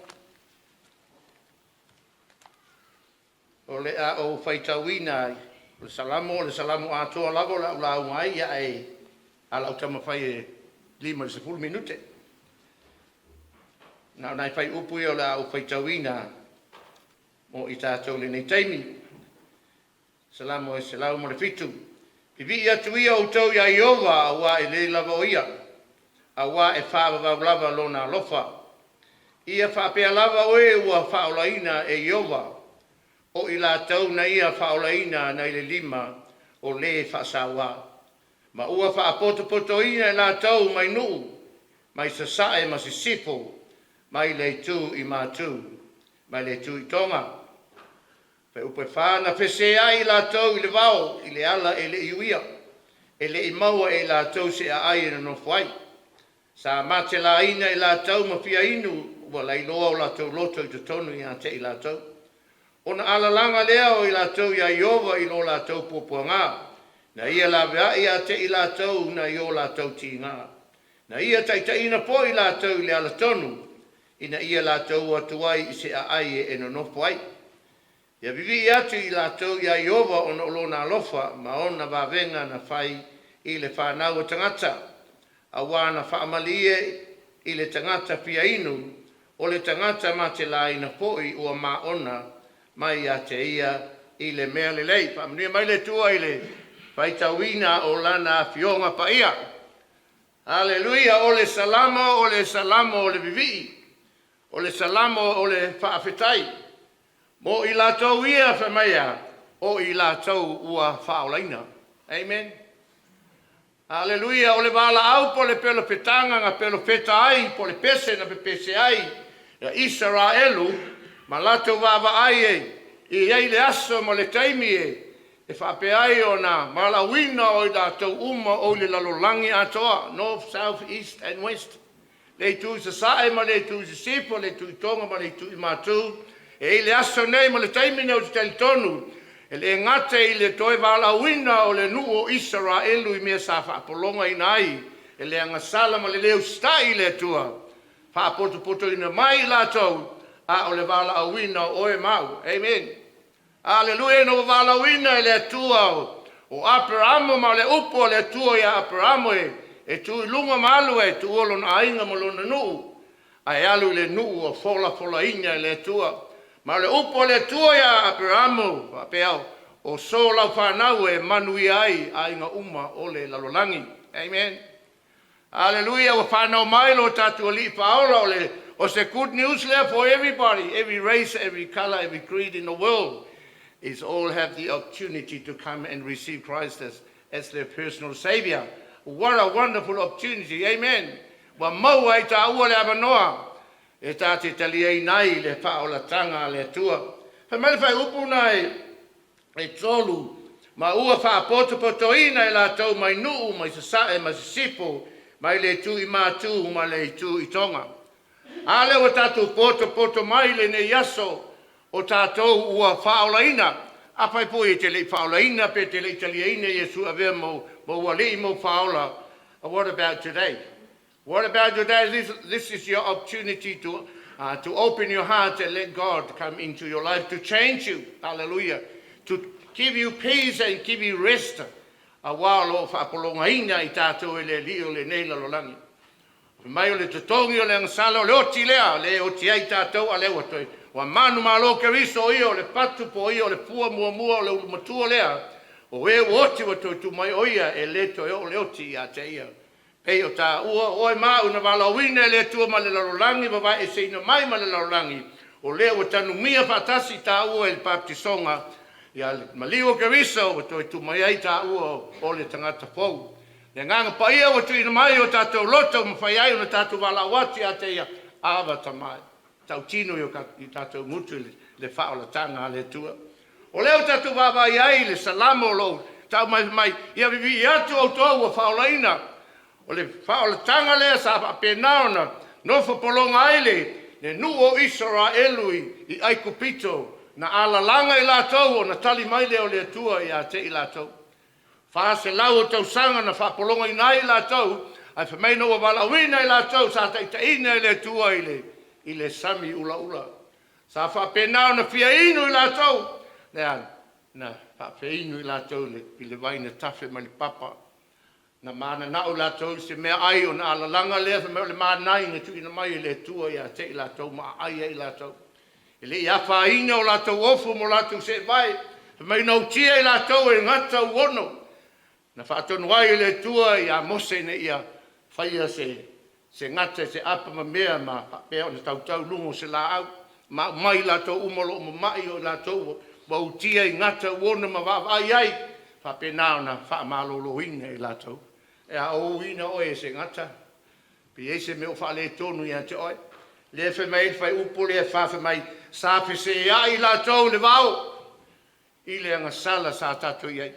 O le a ou faitauina ai o le Salamo, o le Salamo atoa lava o le a ou lauga ai, ia ae a o le a ou taumafai e 50 minute. Na o nai fuaiupu ia o le a ou faitauina mo i tatou i lenei taimi. Salamo e 107. Vivii atu ia outou iā Ieova auā e lelei lava o Ia, auā e faavavau lava Lona alofa. Ia faapea lava oe ua faaolaina e Ieova, o i latou na Ia faaolaina nai le lima o le faasauā, ma ua faapotopotoina i latou mai nuu, mai sasae ma sisifo, mai le itu i matu mai le itu i toga. Fuaiupu 4. Na feseai i latou i le vao i le ala e le i uia, e le i maua e i latou se aai e nonofo ai. Sa matelaina i latou ma fia inu, ua lailoa o latou loto i totonu ia te i latou. Ona alalaga lea o i latou iā Ieova i lo latou puapuaga, na ia laveai ia te i latou nai o latou tiga. Na ia taitaiina foi i latou i le alatonu, ina ia latou o atu ai i se aai e nonofo ai. Ia vivii atu i latou iā Ieova ona o lona alofa ma ona vavega na fai i le fanau a tagata, auā na faamalie i le tagata fia inu, o le tagata matelaina foi ua maona mai ia te ia i le mea lelei. Faamanuia mai le Atua i le faitauina o Lana Afioga Paia. Aleluia! O le Salamo, o le Salamo o le vivii, o le Salamo o le faafetai mo i latou ia fai mai a, o i latou ua faaolaina. Amen. Aleluia! O le valaau po o le pelofetaga na pelofeta ai po o le pese na pepese ai ia Isaraelu ma latou vaavaai e i ai le aso ma le taimi e faapea ai ona valaauina o i latou uma o i le lalolagi atoa, North, South, East and West, le itu i sasae ma le itu i sisifo, le itu i toga ma le itu i matu. E i le aso nei ma le taimi nei ou te talitonu, e le gata i le toe valaauina o le nuu o Isaraelu i mea sa faapologaina ai e le agasala ma le le usitai i le Atua, faapotopotoina mai i latou, a o le valaauina o oe ma au. Amen. Aleluia! Ina ua valaauina e le Atua o Aperamo ma le upu a le Atua ia Aperamo e tu i luga ma alu e tuua lona aiga ma lona nuu ae alu i le nuu ua folafolaina e le Atua. Ma o le upu a le Atua ia Aperamo faapea, o so lau fanau e manuia ai aiga uma o le lalolagi. Amen. Aleluia! Ua fanau mai lo tatou Alii Faaola. O le o se good news lea for everybody, every race, every color, every creed in the world is all have the opportunity to come and receive Christ as their personal savior. What a wonderful opportunity. Amen. Ua maua ai taua le avanoa e ta te taliaina ai le faaolatanga a le Atua. Fai mai le fuaiupu na e 3, ma ua faapotopotoina e latou mai nuu, mai sasae ma sisifo, mai le itu i matu ma le itu i toga. A lea ua tatou potopoto mai lenei aso o tatou ua faaolaina. Afai foi e te le i faaolaina pe te le i taliaina Iesu avea ma ou alii ma ou faaola, what about today? What about today? This is your opportunity to open your heart and let God come into your life to change you. Hallelujah. To give you peace and give you rest. Auā o lo o faapologaina i tatou e le alii o lenei lalolagi. Mai o le totogi o le agasala o le oti lea, le oti ai tatou a lea ua toe ua manumalo Keriso o ia o le patu po o ia o le fua muamua o le ulumatua lea O e ua oti ua toe tu mai o ia e lē toe oo le oti ia te ia. Pei o tāua o oe ma a'u na valaauina e le Atua mai le lalolagi vavaeeseina mai ma le lalolagi, o lea ua tanumia faatasi tāua i le papatisoga ia le maliu o Keriso ua toe tu mai ai tāua o le tagata fou. Le Agaga Paia ua tuuina mai i o tatou loto ua mafai ai ona tatou valaau atu ia te Ia, Ava Tama e, tautino i tatou gutu i le faaolataga a le Atua. O lea ua tatou vaavaai ai i le Salamo o loo tau mai mai ia vivii atu outou ua faaolaina. O le faaolataga lea sa faapena ona nofo pologa ai le nuu o Isaraelu i Aikupito, na alalaga i latou ona tali mai lea o le Atua ia te i latou. 400 o tausaga na faapologaina ai latou, ae fai mai ina ua valaauina i latou sa taitaiina e le Atua i le sami ulaula. Sa faapena ona fia inu i latou lea na faafeinu i latou i le vai na tafe mai le papa. Na mananao latou i se meaai ona alalaga lea fai mai o le manai na tuuina mai e le Atua ia te i latou ma aai ai latou. E le i afaina o latou ofu ma o latou seevae, fai mai na utia i latou e gata uono. Na faatonu ai e le Atua ia Mose ina ia faia se gata se apamamea ma faapea ona tautau i luga o se laau ma aumai latou uma o lo o mamai, o i latou ua utia i gata uono ma vaavaai ai, faapena ona faamaloloina i latou. E a ouina oe e se gata pe i ai se mea o faaletonu ia te oe, lea fai mai ai le fuaiupu lea e 4 fai mai, sa feseai latou i le vao i le agasala sa tatou i ai.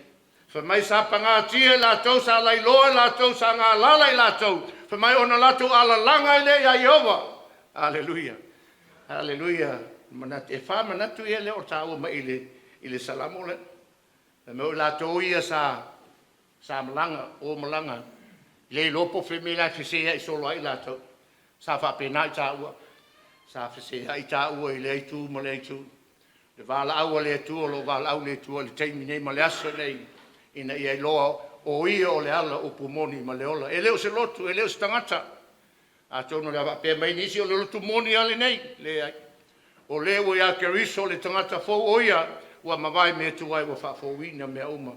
Fai mai sa pagatia i latou, sa lailoa i latou, sa galala i latou, fai mai ona latou alalaga ai lea ia Ieova. Aleluia, aleluia. E fa manatu ia lea o taua mai i le Salamo lea. Fai mai o i latou ia sa malaga o malaga le iloa po o fea la e feseai solo ai latou. Sa faapena i taua, sa feseai taua i lea itu ma lea itu. Le valaau a le Atua, o lo o valaau le Atua i le taimi nei ma le aso nei ina ia iloa o Ia o le ala, upu moni ma le ola. E le o se lotu, e le o se tagata. Atonu o le a faapea mai nisi, o le lotu moni a lenei. Leai, o lea ua ia Keriso le tagata fou, o ia ua mavae mea tuai, ua faafouina mea uma.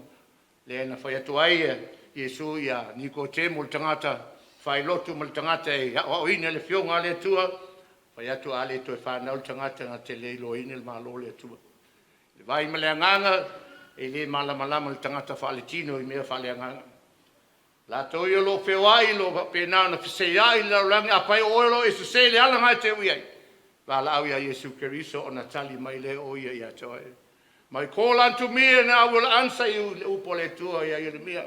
Lea na fai atu ai Iesu ia Nikotemo, le tagata failotu ma le tagata e aoaoina le Afioga a le Atua, fai atu, a le toe fanau le tagata na te le iloaina le Malo o le Atua. Le vai ma le agaga e le malamalama le tagata faaletino i mea faaleagaga. Latou ia o lo o feoai o lo o faapena ona feseai le lalolagi, afai o oe o lo o e sese i le ala na e te ui ai, valaau ia Iesu Keriso ona tali mai lea o ia ia te oe. Mai, call unto me and I will answer you, le upu a le Atua ia Ieremia.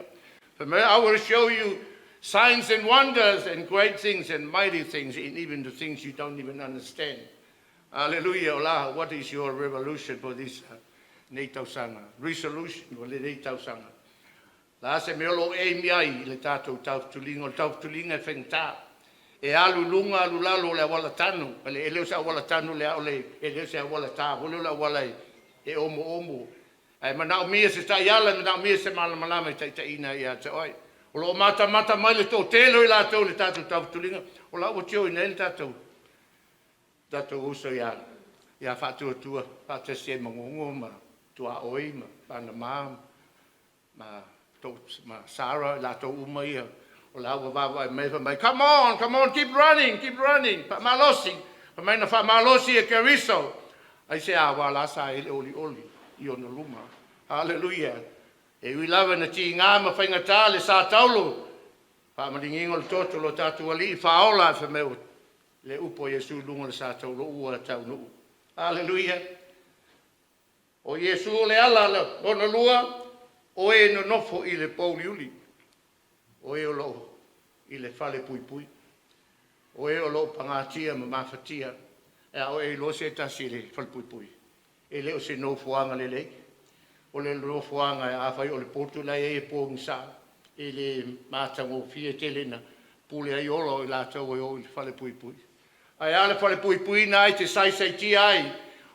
Fai mai, I will show you signs and wonders and great things and mighty things and even the things you don't even understand. Hallelujah. Ola, what is your revolution for this nei tausaga? Resolution o lenei tausaga. La se mea o lo o e imi ai i le tatou tautuliga, o le tautuliga e faigata. E alu i luga alu i lalo o le auala tanu, e le o se auala tanu le e le o se auala ta foi lea, o le auala e omoomo. Ae manaomia se taiala, e manaomia se malamalama e taitaiina ia te oe. O lo o matamata mai le toatele o i latou i le tatou tautuliga, o la ua tioina ai le tatou uso ia Faatuatua faatasi ai ma Gogo ma Tuaoi ma Fanama ma Sara, latou uma ia o la ua vaavaai mai fai mai, come on, come on, keep running, keep running, faamalosi. Fai mai na faamalosi e Keriso ai se ā la sa ai le olioli i ona luma. Haleluia. E ui lava na tiga ma faigata le sa taulo faamaligiga o le toto lo tatou Alii faaola, fai mai le upu a Iesu i luga o le sa taulo, ua taunuu. Haleluia. O Iesu o le ala. Lona lua, o e nonofo i le pouliuli, o e o loo i le fale puipui, o e o loo pagatia ma mafatia. E a oe iloa se tasi i le falepuipui, e le o se nofoaga lelei. O le nofoaga afai o le potu la e i ai e pogisa, e le matagofie tele na pule ai ola o i latou e o i le falepuipui. Ae a le falepuipuina ai te saisaitia ai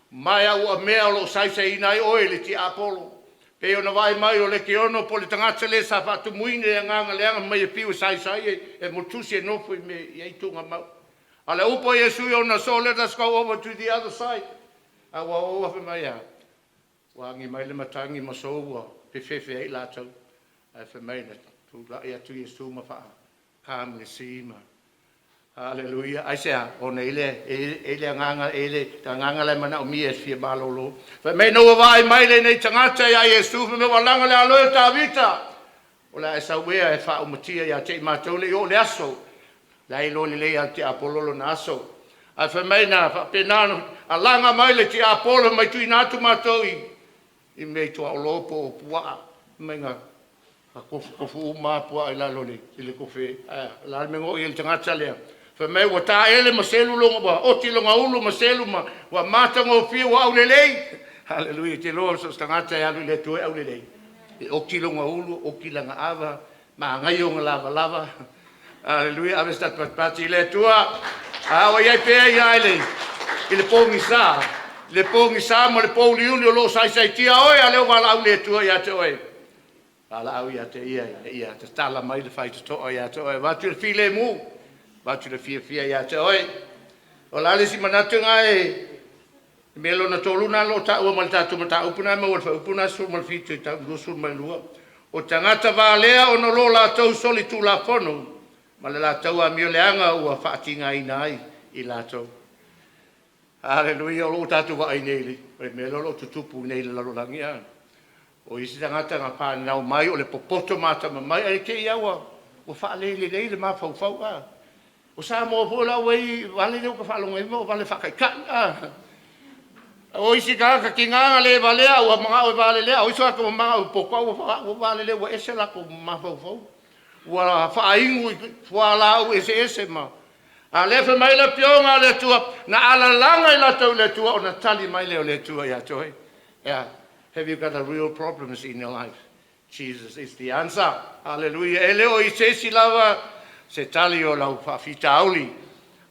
ma e au mea o lo o saisaiina ai oe le tiapolo. Pei ona vaai mai o le Keono po o le tagata le sa faatumuina i agaga leaga mai e fiu e saisai e motusi e nofo i mea i ai tuugamau. A le upu a Iesu i ona so, let us go over to the other side. A ua o afe mai a Ua agi mai le matagi ma sou ua fefefe ai i latou, ae fai mai na tulai atu Iesu ma faacalm le sea ma Aleluia. Aisea? Ona e i ai le agaga, e i ai le agaga la e manaomia e fia malolo. Fai mai ina ua vaai mai lenei tagata ia Iesu, fai mai ua laga le alo e o Tavita, o le a e sau ea e faaumatia ia te i matou le i oo le aso. La e iloa lelei e le tiapolo lona aso. Ae fai mai na faapena ona alaga mai le tiapolo mai tuuina atu matou i mea i tuaolo po o puaa, fai mai na tofutofu uma lava puaa i lalo i le tofe. Ae o le a le mea na oo i ai i le tagata lea? Fai mai ua taele ma selu lona, ua oti lona ulu ma selu ma ua matagofie ua aulelei. Haleluia! E te iloa so o se tagata e alu i le Atua e aulelei. E oti lona ulu, oti lana ava, manaia ona lavalava. Haleluia! Ave se tatou patipati i le Atua. A o i ai pea ia i le pogisa, le pogisa ma le pouliuli o lo o saisaitia oe, a o lea ua valaau le Atua ia te oe, valaau ia te ia ina ia tatala mai le faitotoa ia te oe, avatu le filemu, avatu le fiafia ia te oe. O le a le isi manatu na e mea lona tolu lena o lo o taua ma le tatou mataupu na e maua i le fuaiupu lena 17 e tau i le 22. O tagata valea ona o lo latou solitulafono ma le latou amioleaga ua faatigaina ai i latou. Aleluia, o lo o tatou vaai nei i le mea lea o lo o tutupu nei i le lalolagi a. O isi tagata na fananau mai o le popoto ma atamamai ae te i lava ua faalelelei le mafaufau a. O Samoa foi la ua i vale lea ua ta faalogo ai o vale faataitai a. O isi tagata tiga ona le valea ua manao e valelea, a o isi tagata ua manao e popoto a ua valelei ua ese latou mafaufau. Ua faainu i fualaau eseese ma a o lea e fai mai le Afioga a le Atua, na alalaga i latou i le Atua ona tali mai lea o le Atua ia te oe. Yeah. Have you got a real problems in your life? Jesus is the answer. Hallelujah. E le o i se isi lava se tali o lau faafitauli.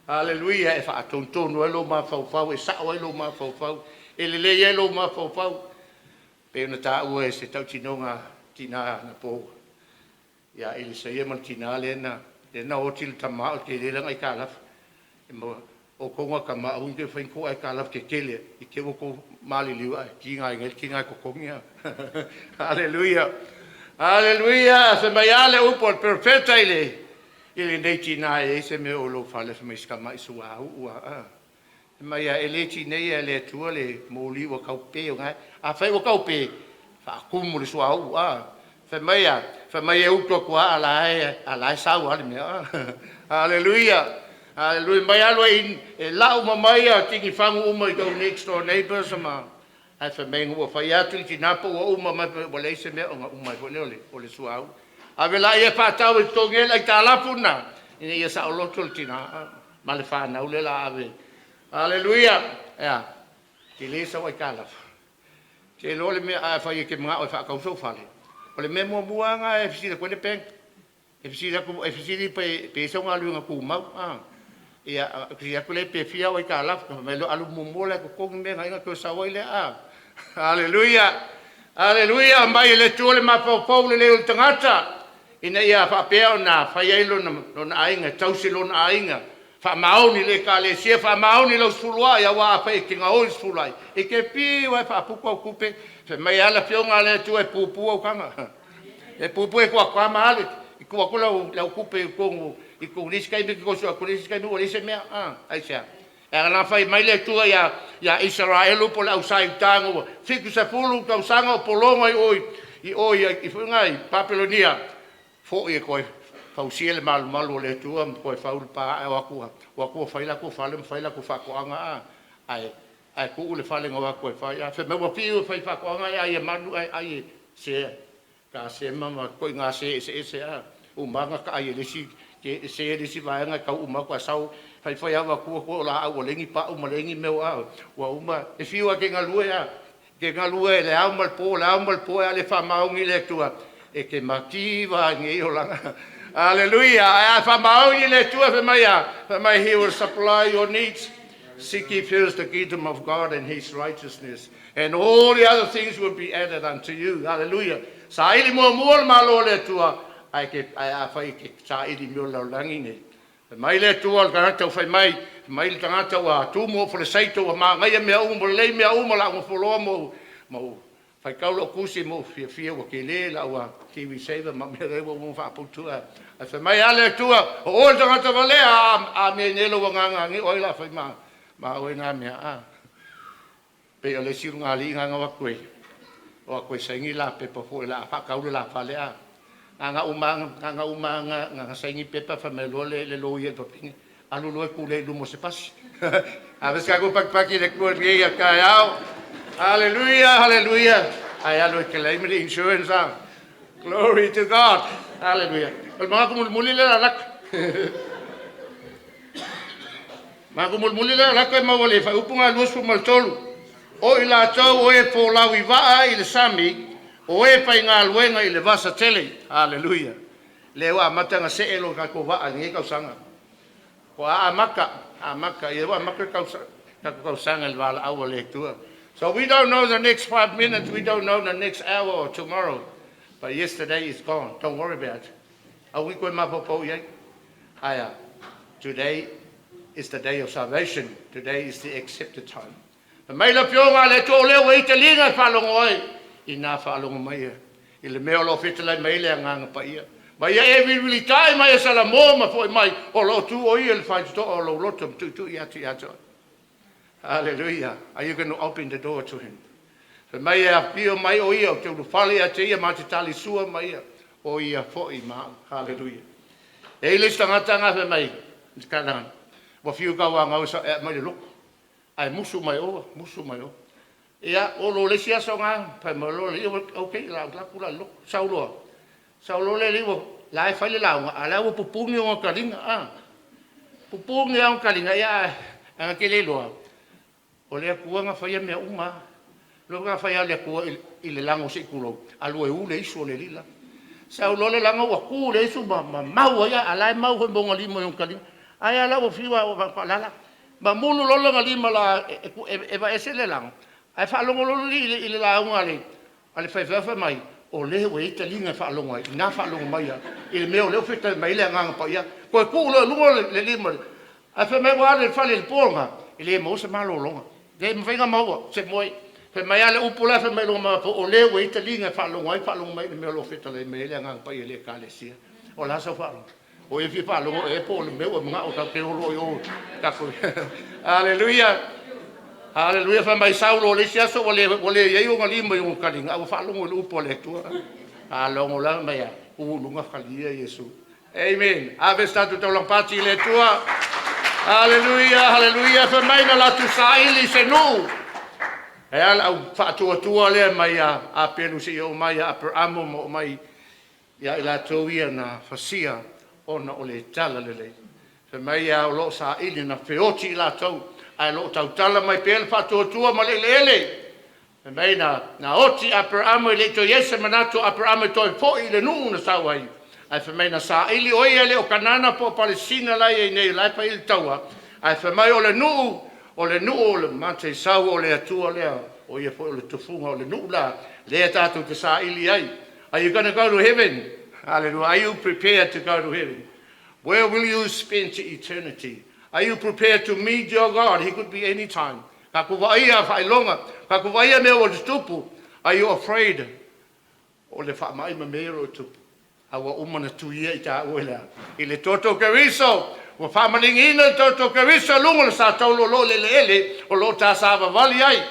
Hallelujah. E faatonutonu ai lou mafaufau, e sao ai lou mafaufau, e lelei ai lou mafaufau. Pei ona taua e se tautinoga tina anapo ia Elisaia ma le tina lea na oti le tama o le tele lana aitalafu. Outou na tama, aua ne i fai ni tou aitalafu tetele i te i ua outou maliliu ae tigaina ai le tina e totogi. Haleluia! Haleluia! Fai mai lava le upu a le perofeta i lenei tina, e i ai se mea o i lou fale? Fai mai, o si tamai suauu lava. Fai mai, e le tineia e le Atua le moli ua taupe, o lena e… Afai ua taupe, faatumu le suauu. Fai mai a? Fai mai e utu atu lava a o la e sau lava le mea. Haleluia! Haleluia! Mai alu e lau uma mai tinifagu uma i tou next door neighbors ma ae fai mai ua fai atu le tina po ua uma mai, ua leai se mea ona uma ai foi lea o le suauu. Ave lea e faatau e totogi ai le aitalafu lena ina ia saoloto le tina ma le fanau lea o le a ave. Haleluia! E a? Tele sau aitalafu? Te iloa le mea afai e te manao e faatau sou fale, o le mea muamua lava lena e fesili atu ai le bank, e fesili atu, e fesili pe i ai sau galuega tumau. Ia, fesili atu lea pe fia au aitalafu, ona fai mai lea, alu muamua la e totogi mea na ona toe sau ai lea. Haleluia! Haleluia! Aumai e le Atua le mafaufau lelei o le tagata ina ia faapea ona fai ai lona aiga, e tausi lona aiga, faamaoni i le ekalesia, faamaoni i lau sefuluai, aua afai e te gaoi i le sefuluai, e te fiu lava e faaputu au tupe, fai mai lava le Afioga a le Atua e pupu au taga. E pupu e atu ma alu, e tuu atu lau tupe i totonu i le isi taimi e te toe sue atu i le isi taimi ua leai se mea. Aisea? E ala ona fai mai le Atua ia Isaraelu po o le au sa Iuta ina ua 70 tausaga o pologa i o i Papelonia, foi e toe fausia le malumalu o le Atua ma toe fau le pa ae o atu o atu fai latou fale ma fai latou faatoaga ae tuu le fale na o atu e fai. Ae fai mai ua fiu e fai faatoaga ae ai e manu ae ai e sea, tasema ma ituaiga sea eseese a. Uma lava ona taai e le isi sea le isi vaega e tau uma atu ae sau faifai lava avatua toe o laau ua leai ni pau ma leai ni mea ua uma. E fiu lava e te galue a, e te galue i le ao ma le po, le ao ma le po ae a le faamaoni i le Atua, e te mativa lava i lenei olaga. Aleluia! Ae a faamaoni i le Atua, fai mai a? Fai mai, He will supply your needs. Seek ye first the kingdom of God and His righteousness, and all the other things will be added unto you. Hallelujah. Saili muamua le Malo o le Atua, ae ke ae afai e te saili mea o le lalolagi nei. Fai mai le Atua o le tagata ua fai mai, fai mai le tagata ua tumu o falesaito, ua manaia mea uma, ua lelei mea uma, lauga foloa ma Faitau lo'u tusi ma ou fiafia ua telē la'u TV saver ma mea ua uma ona faaputu ae fai mai a le Atua, o oe le tagata valea a mea nei lou agaga agi o ai o le a fai ma oe na mea a pei o le isi lugalii na na o atu e o atu e saini la pepa foi la faatau le la fale a na uma na uma na saini pepa fai mai loa le loia i le fafine alu loa e tulei i luma o se pasi. A se tatou patipati i le Atua i lenei taeao. Hallelujah, hallelujah. Ae alu e claim le insurance a. Glory to God. Hallelujah. O le manatu mulimuli lea la laka. Manatu mulimuli lea laka e maua le faaupuga 23. O i latou o e folau i vaa i le sami, o e faigaluega i le vasa tele. Hallelujah. Lea ua amata ona see lo tatou vaa i lenei tausaga. Ua amata, amata, ia ua amata le tatou tausaga i le valaau a le Atua. So we don't know the next 5 minutes, we don't know the next hour or tomorrow. But yesterday is gone. Don't worry about it. Aua ne i toe mafaufau i ai. Aia, today is the day of salvation. Today is the accepted time. Mai le afioga a le Atua o lea ua i taliga e faalogo ai ina faalogo mai e i le mea o loo fetalai mai le agaga paia. Ma ia e vilivilitai mai e Salamo ma foi mai o loo tu o ia le faitotoa o lou loto ma tuitui atu ia te oe. Hallelujah. Are you going to open the door to him? Fai mai e afio mai o ia o te ulufale ia te ia ma te talisua mai ia o ia foi ma au. Hallelujah. E i le isi tagata nga fai mai kana ua fiu tau angau e mai le lotu. Ae musu mai oa, musu mai oa. Ia, o lo le isi aso nga, fai mai loa le ia, okay, la atu la i le lotu. Sau loa. Sau loa le alii la e fai le lauga, a la ua pupuni ona taliga, a. Pupuni lava ona taliga, ia, aga te le iloa. O le Atua na faia mea uma. Lua na fai le Atua i le lago se i tulou, alu e u le isu o le alii la. Sau loa le lago ua tu le isu ma mau ai, a la e mau foi ma ona lima i ona taliga. Ai a la ua fiu a lala. Ma mulu loa lona lima la e vaese le lago, ae faalogo loa le alii i le lauga a le faifeau fai mai, o lea ua i ai taliga e faalogo ai, ina faalogo mai ai, i le mea o lea ua fetalai mai ai le agaga paia. Toe tuu loa i luga le lima, ae fai mai ua alu i le fale i le po lena, e le maua se malologa. Le mafai ona maua se moe. Fai mai lava le upu la fai mai i lona mafaufau, o lea ua i ai taliga e faalogo ai, faalogo mai i le mea o lo o fetalai mai ai le agaga paia i le Ekalesia. O le a sau faalogo? O e fia faalogo ea po o le mea ua manao tatou te o loa i o. Hallelujah. Hallelujah. Fai mai Saulo o le isi aso ua le i ai ona lima i ona taliga, a ua faalogo i le upu a le Atua. Faalogo la mai a, u luga falia Iesu. Amen. Ave se tatou taulaga pati i le Atua. Hallelujah, hallelujah. Fai mai na latou saili se nuu. E ala au faatuatua lea mai a Apelu seia oo mai ia Aperamo ma oo mai ia i latou ia na fasia ona o le tala lelei. Fai mai a o loo saili na feoti i latou ae loo tautala mai pea le faatuatua ma le eleele. Fai mai na oti Aperamo e le i toe i ai se manatu o Aperamo e toe fo'i i le nuu na sau ai. Ae fai mai na saili o ia le o Kanana po o Palestina la i ai nei la e fai le taua. Ae fai mai o le nuu o le nuu o le mateisau o le Atua lea o ia foi o le tufuga o le nuu la lea tatou te saili ai. Are you going to go to heaven? Hallelujah. Are you prepared to go to heaven? Where will you spend eternity? Are you prepared to meet your God? He could be any time. Ka kuvaia whailonga, ka kuvaia mea o te tupu. Are you afraid? O le whaamai ma mea o tupu. A ua uma na tuia i tā ue lea. I le toto Keriso, ua faamaligina le toto Keriso lunga le sa taulo lo le le ele, o lo tā sa vavali ai.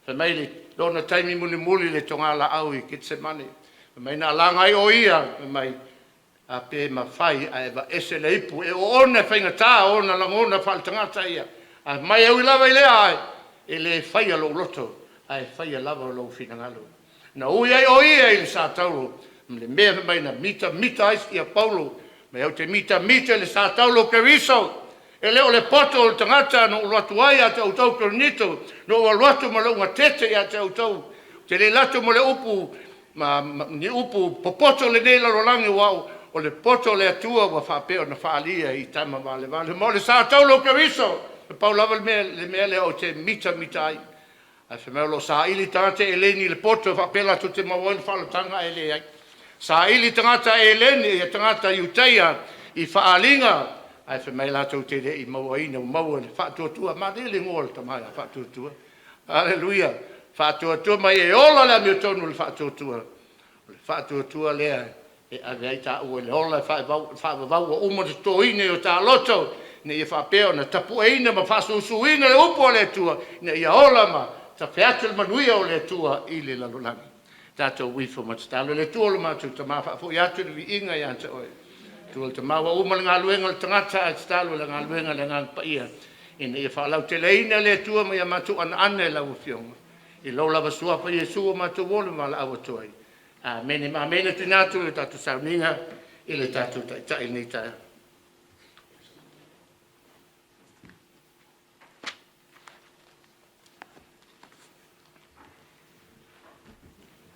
Fai mai le lona taimi mulimuli le toga laau i Ketsemane. Fai mai na alanga ai o ia, fai mai, a pe mafai ae vaese le ipu e o ona e faigata ona lagona faaletagata ia. A mai au i lava i lea ai, e le faia lou loto, ae faia lava lou finagalo. Na ui ai o ia i le sa taulo, ma le mea fai mai na mita mita ai ia Paulo, mai au te mita mita i le sa taulo Keriso, e le o le poto o le tagata na ou alu atu ai ia te outou Korinito, na ou alu atu ma lou gatete ia te outou. Te le lato mo le upu, ma ni upu popoto lenei lalolagi ua o le poto o le Atua ua faapea ona faalia i tama valevale. Ma o le sa taulo Keriso, e pau lava le mea lea o te mita mita ai. Ae fai mai o lo saili tagata eleni i le poto e faapea latou te maua ai le faaolataga ae leai. Saili tagata eleni ia tagata Iutaia i faaliga ae fai mai latou te le i mauaina ua maua le faatuatua. Manaia le igoa o le tama ia Faatuatua. Hallelujah. Faatuatua ma ia e ola le amiotonu o le faatuatua. O le faatuatua lea e ave ai taua i le ola e faavavau ua uma ona totoina i o ta loto, ina ia faapea ona tapueina ma faasusuina le upu a le Atua, ina ia ola ma tafe atu le manuia o le Atua i le lalolagi. Tatou ifo ma tatalo le Atua o le matou Tama, faafoi atu le viiga ia te Oe. Atua le Tama ua uma le galuega a le tagata, ae tatalo i le galuega a le Agaga Paia, ina ia faalauteleina le Atua ma ia matou anaana i lau Afioga. I lou lava suafa Iesu ua matou ola ma valaau atu ai. Amene ma amene. Tuuina atu le tatou sauniga i le tatou Taitai i lenei taeao.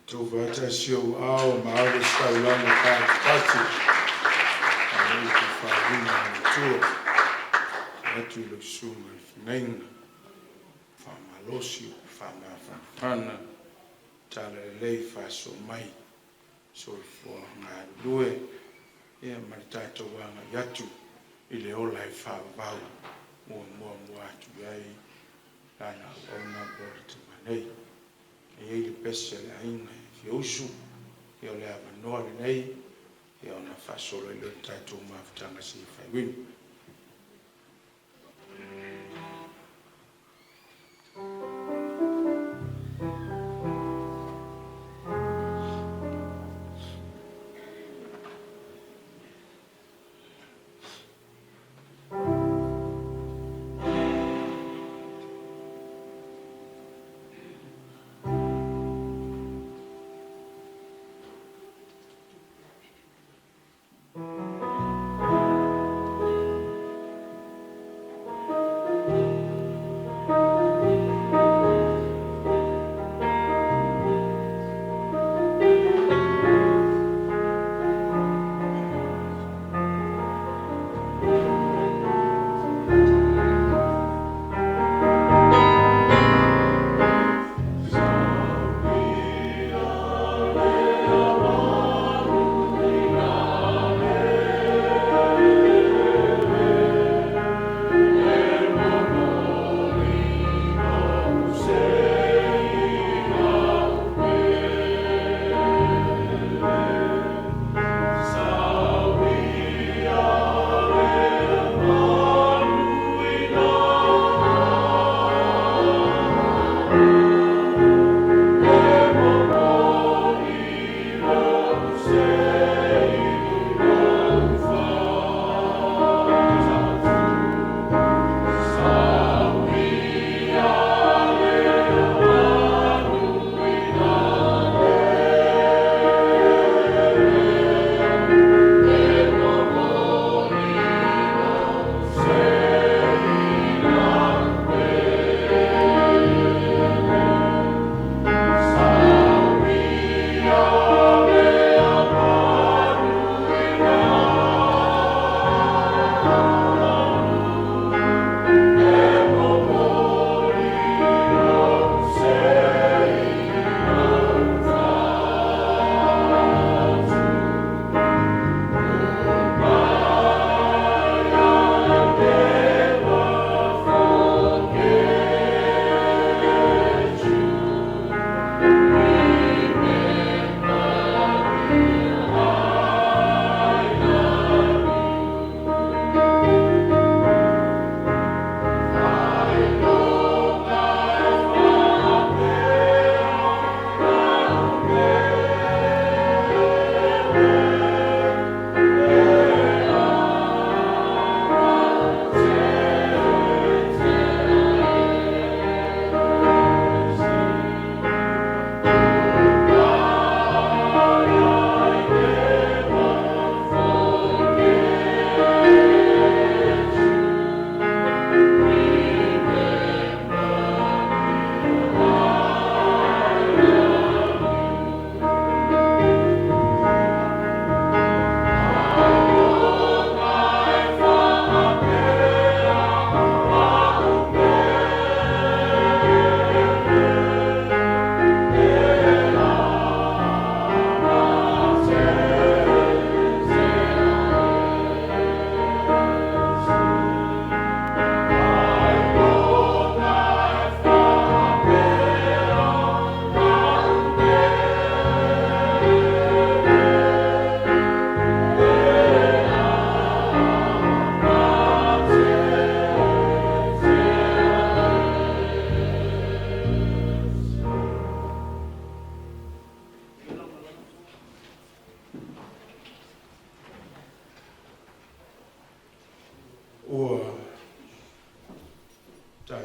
Tuufaatasi ou ao ma ave se taulaga patipati a le faafaliga a le Atua e atu i lau susuga i le Feagaiga faamalosi faamafanafana talalelei faasoa mai soifua galulue ia ma le tatou agai atu i le ola e faavavau ua muamua atu i ai lana auauna po o le tama nei. E i ai le pese a le aiga e fia usu, ia o le avanoa lenei ia ona faasolo ai lea o le tatou mafutaga seia faaiuina.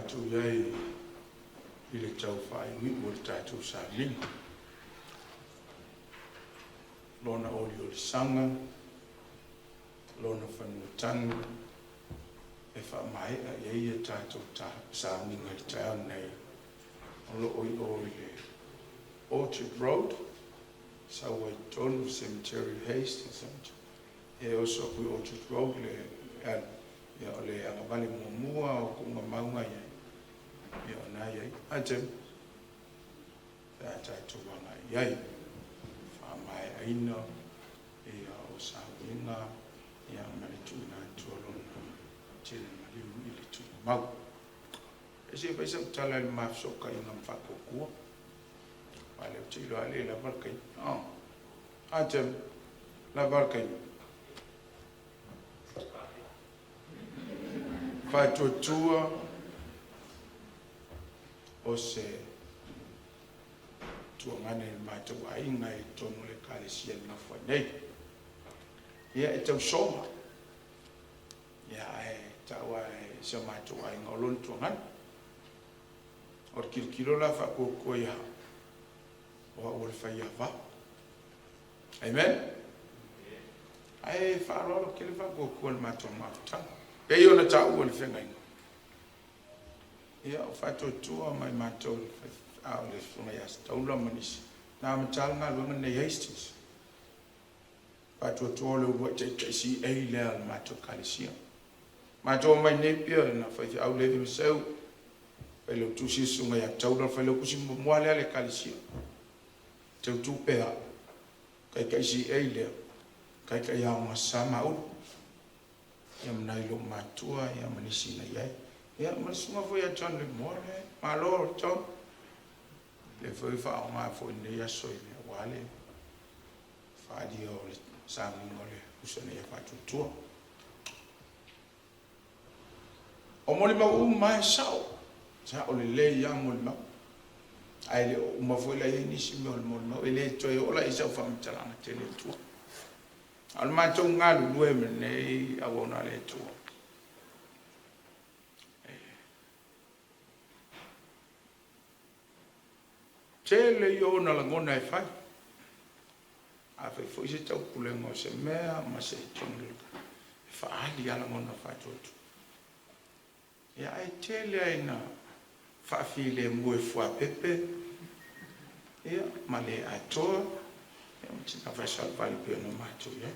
Tatou i ai i le tau faaiuiu o le tatou sauniga. Lona oliolisaga, lona fanuatanu e faamaea i ai a tatou sauniga i le taeao nei, o lo o i o i le Orchard Road, sau ai tonu Cemetery, Hastings Cemetery, e oso aku i Orchard Road le alu, ia o le agavale muamua o kuuga mauga ia, ia o na iai. Ae pe a tatou agai i ai, faamaeaina ia o sauniga ia ma le tuuina atu o lona tele maliu i le tuugamau. E se fai sau tala i le mafusootaiga ma Faatuatua. A le o te iloa le lava le taimi. Oh. A te lava le taimi. Faatuatua o se tuagane i le matou aiga i totonu o le Ekalesia i le nofo ai nei. Ia e tausoga, ia ae tau lava e si o matou aiga o lona tuagane. O le tilotilo la Faatuatua ia o au o le faiava. Amen? Ae faaaloalo tele Faatuatua i le matou mafutaga. Pei ona taua i le feagaiga. Ia o Faatuatua ma i matou a o le susuga ia Setaula ma nisi, na amata le galuega lenei i Hastings. Faatuatua o le uluai taitai CA lea a le matou Ekalesia. Matou omai nei pia na faifeau Levi ma Seu, failautusi le susuga ia Taula, failautusi muamua lea a le Ekalesia. Teutupe au, taitai CA lea, taitai aoga Sa ma Ulu. Ia ma nai loomatua ia ma nisi na i ai. Ia ma le susuga foi ia John Le Moa lea, malo John. Le foi faaaoga foi i lenei aso i le aua le faaalia o le sauniga o le uso nei a Faatuatua. O molimau uma e sao, sao lelei lava molimau. Ae le o uma foi la i ai nisi mea o le molimau, e le toe oo la i ai sau faamatalaga tele i tua. A o le matou galulue ma lenei auauna a le Atua. Tele ia ona lagona e fai. A fai foi se taupulega o se mea ma se tonu e faaali lava lagona faatuatua. Ia ae tele lava ina faafilemu e fuapepe ia ma le atoa ia ma tina faisalevali pei ona matou i ai.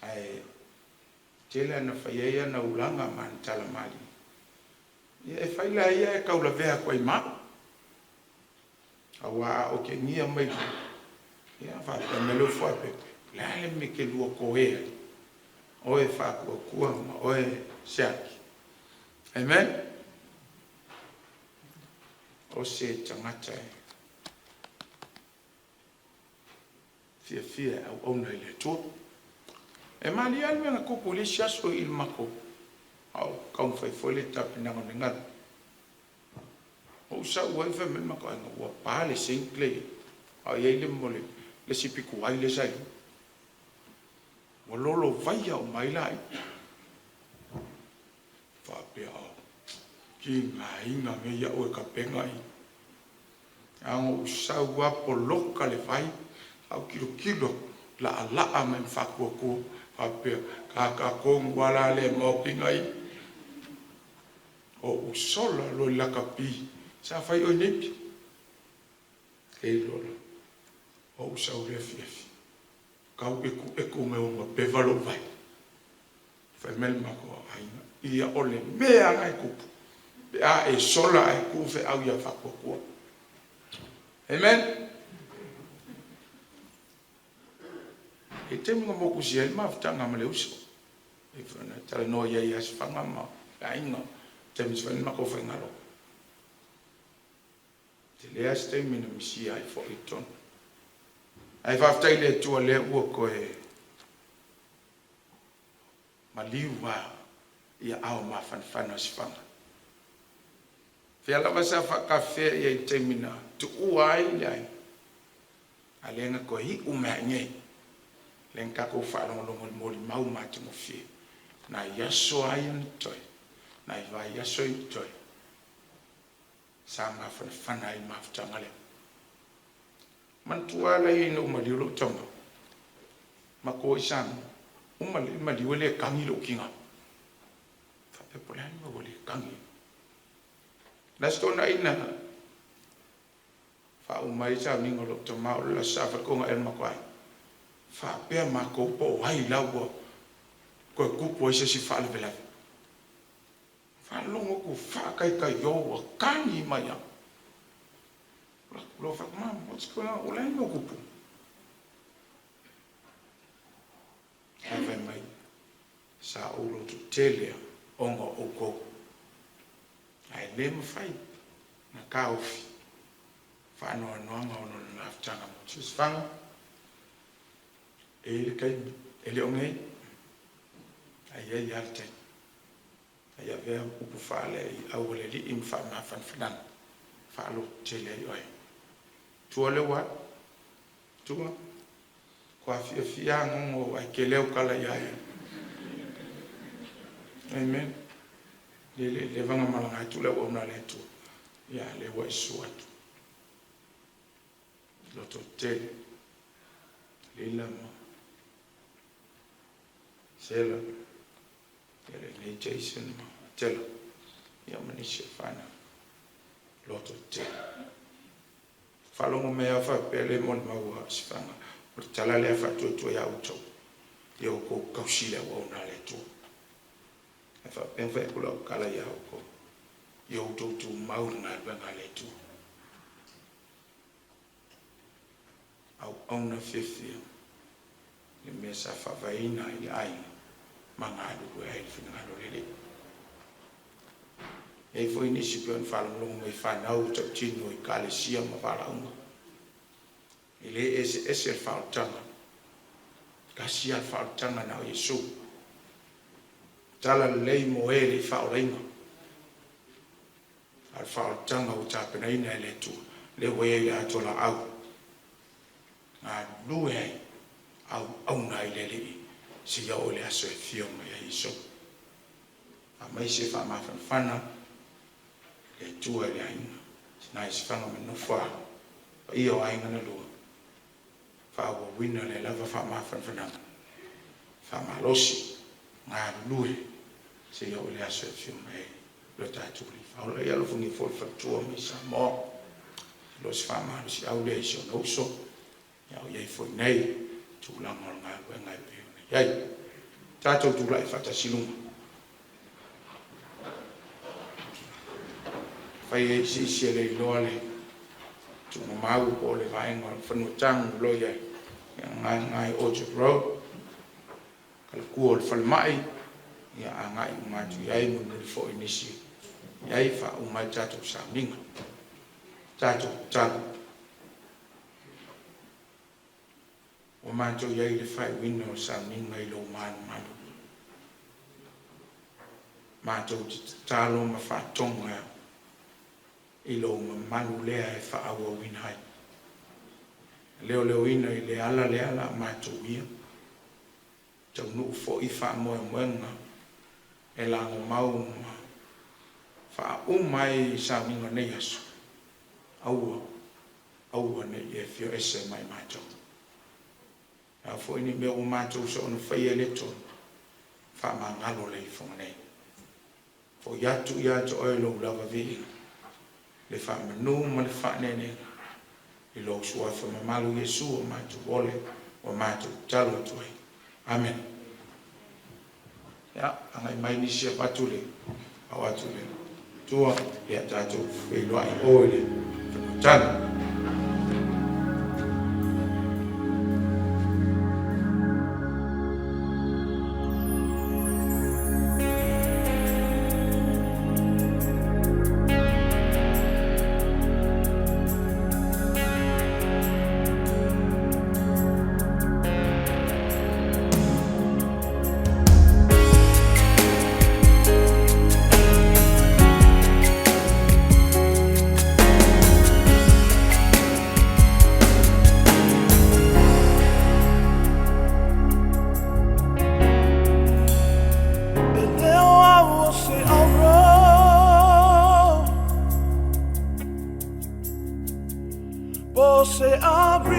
Ae tele lava ina fai ai ana ulaga ma ana tala malie. Ia e fai la ia e taulavea atu ai ma au. Aua a otegia mai loa, ia faapea mai lea o fuapepe, o le a le mea e te lua toē ai? Oe Faatuatua ma oe Siaki. Amen? O se tagata e fiafia e auauna i le Atua. E malie lava le mea na tupu i le isi aso i le matou, a o taumafai foi le tapenaga o le galuega. Ou sau ai fai mai le matou aiga ua pa le sink lea i ai, a o i ai le mo le isi pituai lea sa i luga. Ua lolovaia uma ai laia. Faapea, oh, tigaina nei au e tapena i. A na ou sau lava poloka le vai, a ou tilotilo atu, laalaa mai ma Faatuatua, faapea, tatatonu lava la le maotina i. O ou sola loa i lakapi, sa fai oi nei pia. E iloa la, o ou sau lea fiafi. Tau eku eku mai o mapeva lou vai. Fai mai le matou aiga, ia o le mea lena e tupu, pe a e sola ae tuu feau ia Faatuatua. Amen? E taimi na motu ai le mafutaga ma le uso. E foi na talanoa i ai ia Sifaga ma le aiga, taimi se fai le matou faigalotu. Te lea se taimi na misia ai foi i totonu. Ae faafetai i le Atua lea ua toe maliu lava ia ao mafanafana o Sifaga. Fea lava sa faatafea i ai i le taimi na tuua ai le aiga, a lea na toe iu mai lava i inei. Lea na tatou faalogologo i le molimau matagofie nai aso lava ia na totoe. Nai vaiaso i totoe sa mafanafana ai le mafutaga lea. Manatua lava laia ina ua maliu lou tama matou ai Samoa, uma lelei maliu e le tagi lou tiga. Faapea po o le a le mea ua le tagi ai. O le Aso Toonai na faauma ai le sauniga o lou tama o le Aso Sa fai le matou aiga, faapea matou po o ai la ua toe tupu ai se isi faalavelave. Faalogo atu faataitaio ua tagi mai lava. Ou alu atu loa fai atu, Mom, what's going on? O le a le mea ua tupu? Ae fai mai, Sa ou loto tele lava ona o outou. Ae le mafai na taofi faanoanoaga ona o le mafutaga mo Siosifaga. E i ai le taimi, e le o nei, ae i ai lava le taimi. Ae avea upu faale-au a le Alii ma faamafanafanaga, faalototele ai oe. Tua lea ua alu, tua, matua fiafia lava gogo ae tele au tala ia ia. Amen. Le le leva na malaga atu le auauna a le Atua, ia lea ua e susu atu. Lototele, Lila ma Sela, ia lenei Jason ma Tela, ia ma nisi o fanau. Lototele. Faalogo mai lava faapea le molimau a Sifaga, o le tala lea faatuatua ia outou, ia outou tausi le auauna a le Atua. Ae faapea ona fai atu lau tala ia outou, ia outou tumau i le galuega a le Atua. Auauna fiafia le mea sa faavaeina ai le aiga ma galulue ai i le finagalo o le Alii. E i ai foi nisi pei ona faalogologo mai i fanau e tautino i ekalesia ma valaauga. E le eseese le faaolataga, tasi lava le faaolataga na o Iesu. Tala lelei mo e le i faaolaina, a o le faaolataga ua tapenaina e le Atua, lea ua i ai le atoa laau, galulue ai, auauna ai i le Alii, seia oo i le aso e afio mai ai Iesu. Aumai se faamafanafana le Atua i le aiga, tina i Sifaga ma le nofo a alo, paia o aiga na lua, faaauauina lea lava faamafanafanaga, faamalosi, galulue, seia oo i le aso e afio mai ai lo tatou Alii Faaola. Ia alofagia foi le faletua mai Samoa, o se faamalosiau lea i si ona uso, a o i ai foi nei tulaga o le galuega e pei ona i ai. Tatou tulai faatasi i luga. Fai ai se isi e le iloa le tuugamau po o le vaega o le fanua tanu o lo o i ai, ia agai Orchard Road, talatua o le falemai, ia agai uma atu i ai, mulimuli foi nisi i ai, faauma ai le tatou sauniga. Tatou tatalo. Ua matou i ai i le faaiuina o le sauniga i lou malumalu. Matou te tatalo ma faatoga i lou mamalu lea e faaauauina ai. Leoleoina i le ala lea la matou ia, taunuu foi faamoemoega e lagomau ma faauma ai sauniga o lenei aso, aua, aua ne i e afio ese mai matou. O le a foi ni mea ua matou soona faia e le tonu, faamagalo le ifoga nei. Foi atu ia te oe lou lava viiga, le faamanu ma le faaneenega, i lou suafa mamalu Iesu ua matou ole, ua matou tatalo atu ai. Amene. Ia, agai mai nisi avatu le ao atu le tua, ia tatou feiloai o i le fanuatanu. Po se ario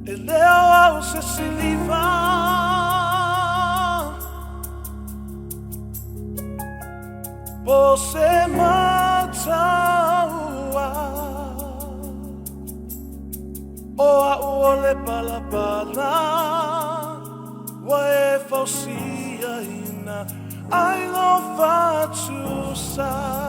E leo au se siliva Po se mataua O au o le palapala Ua e fausia ina Ai lo fatusa.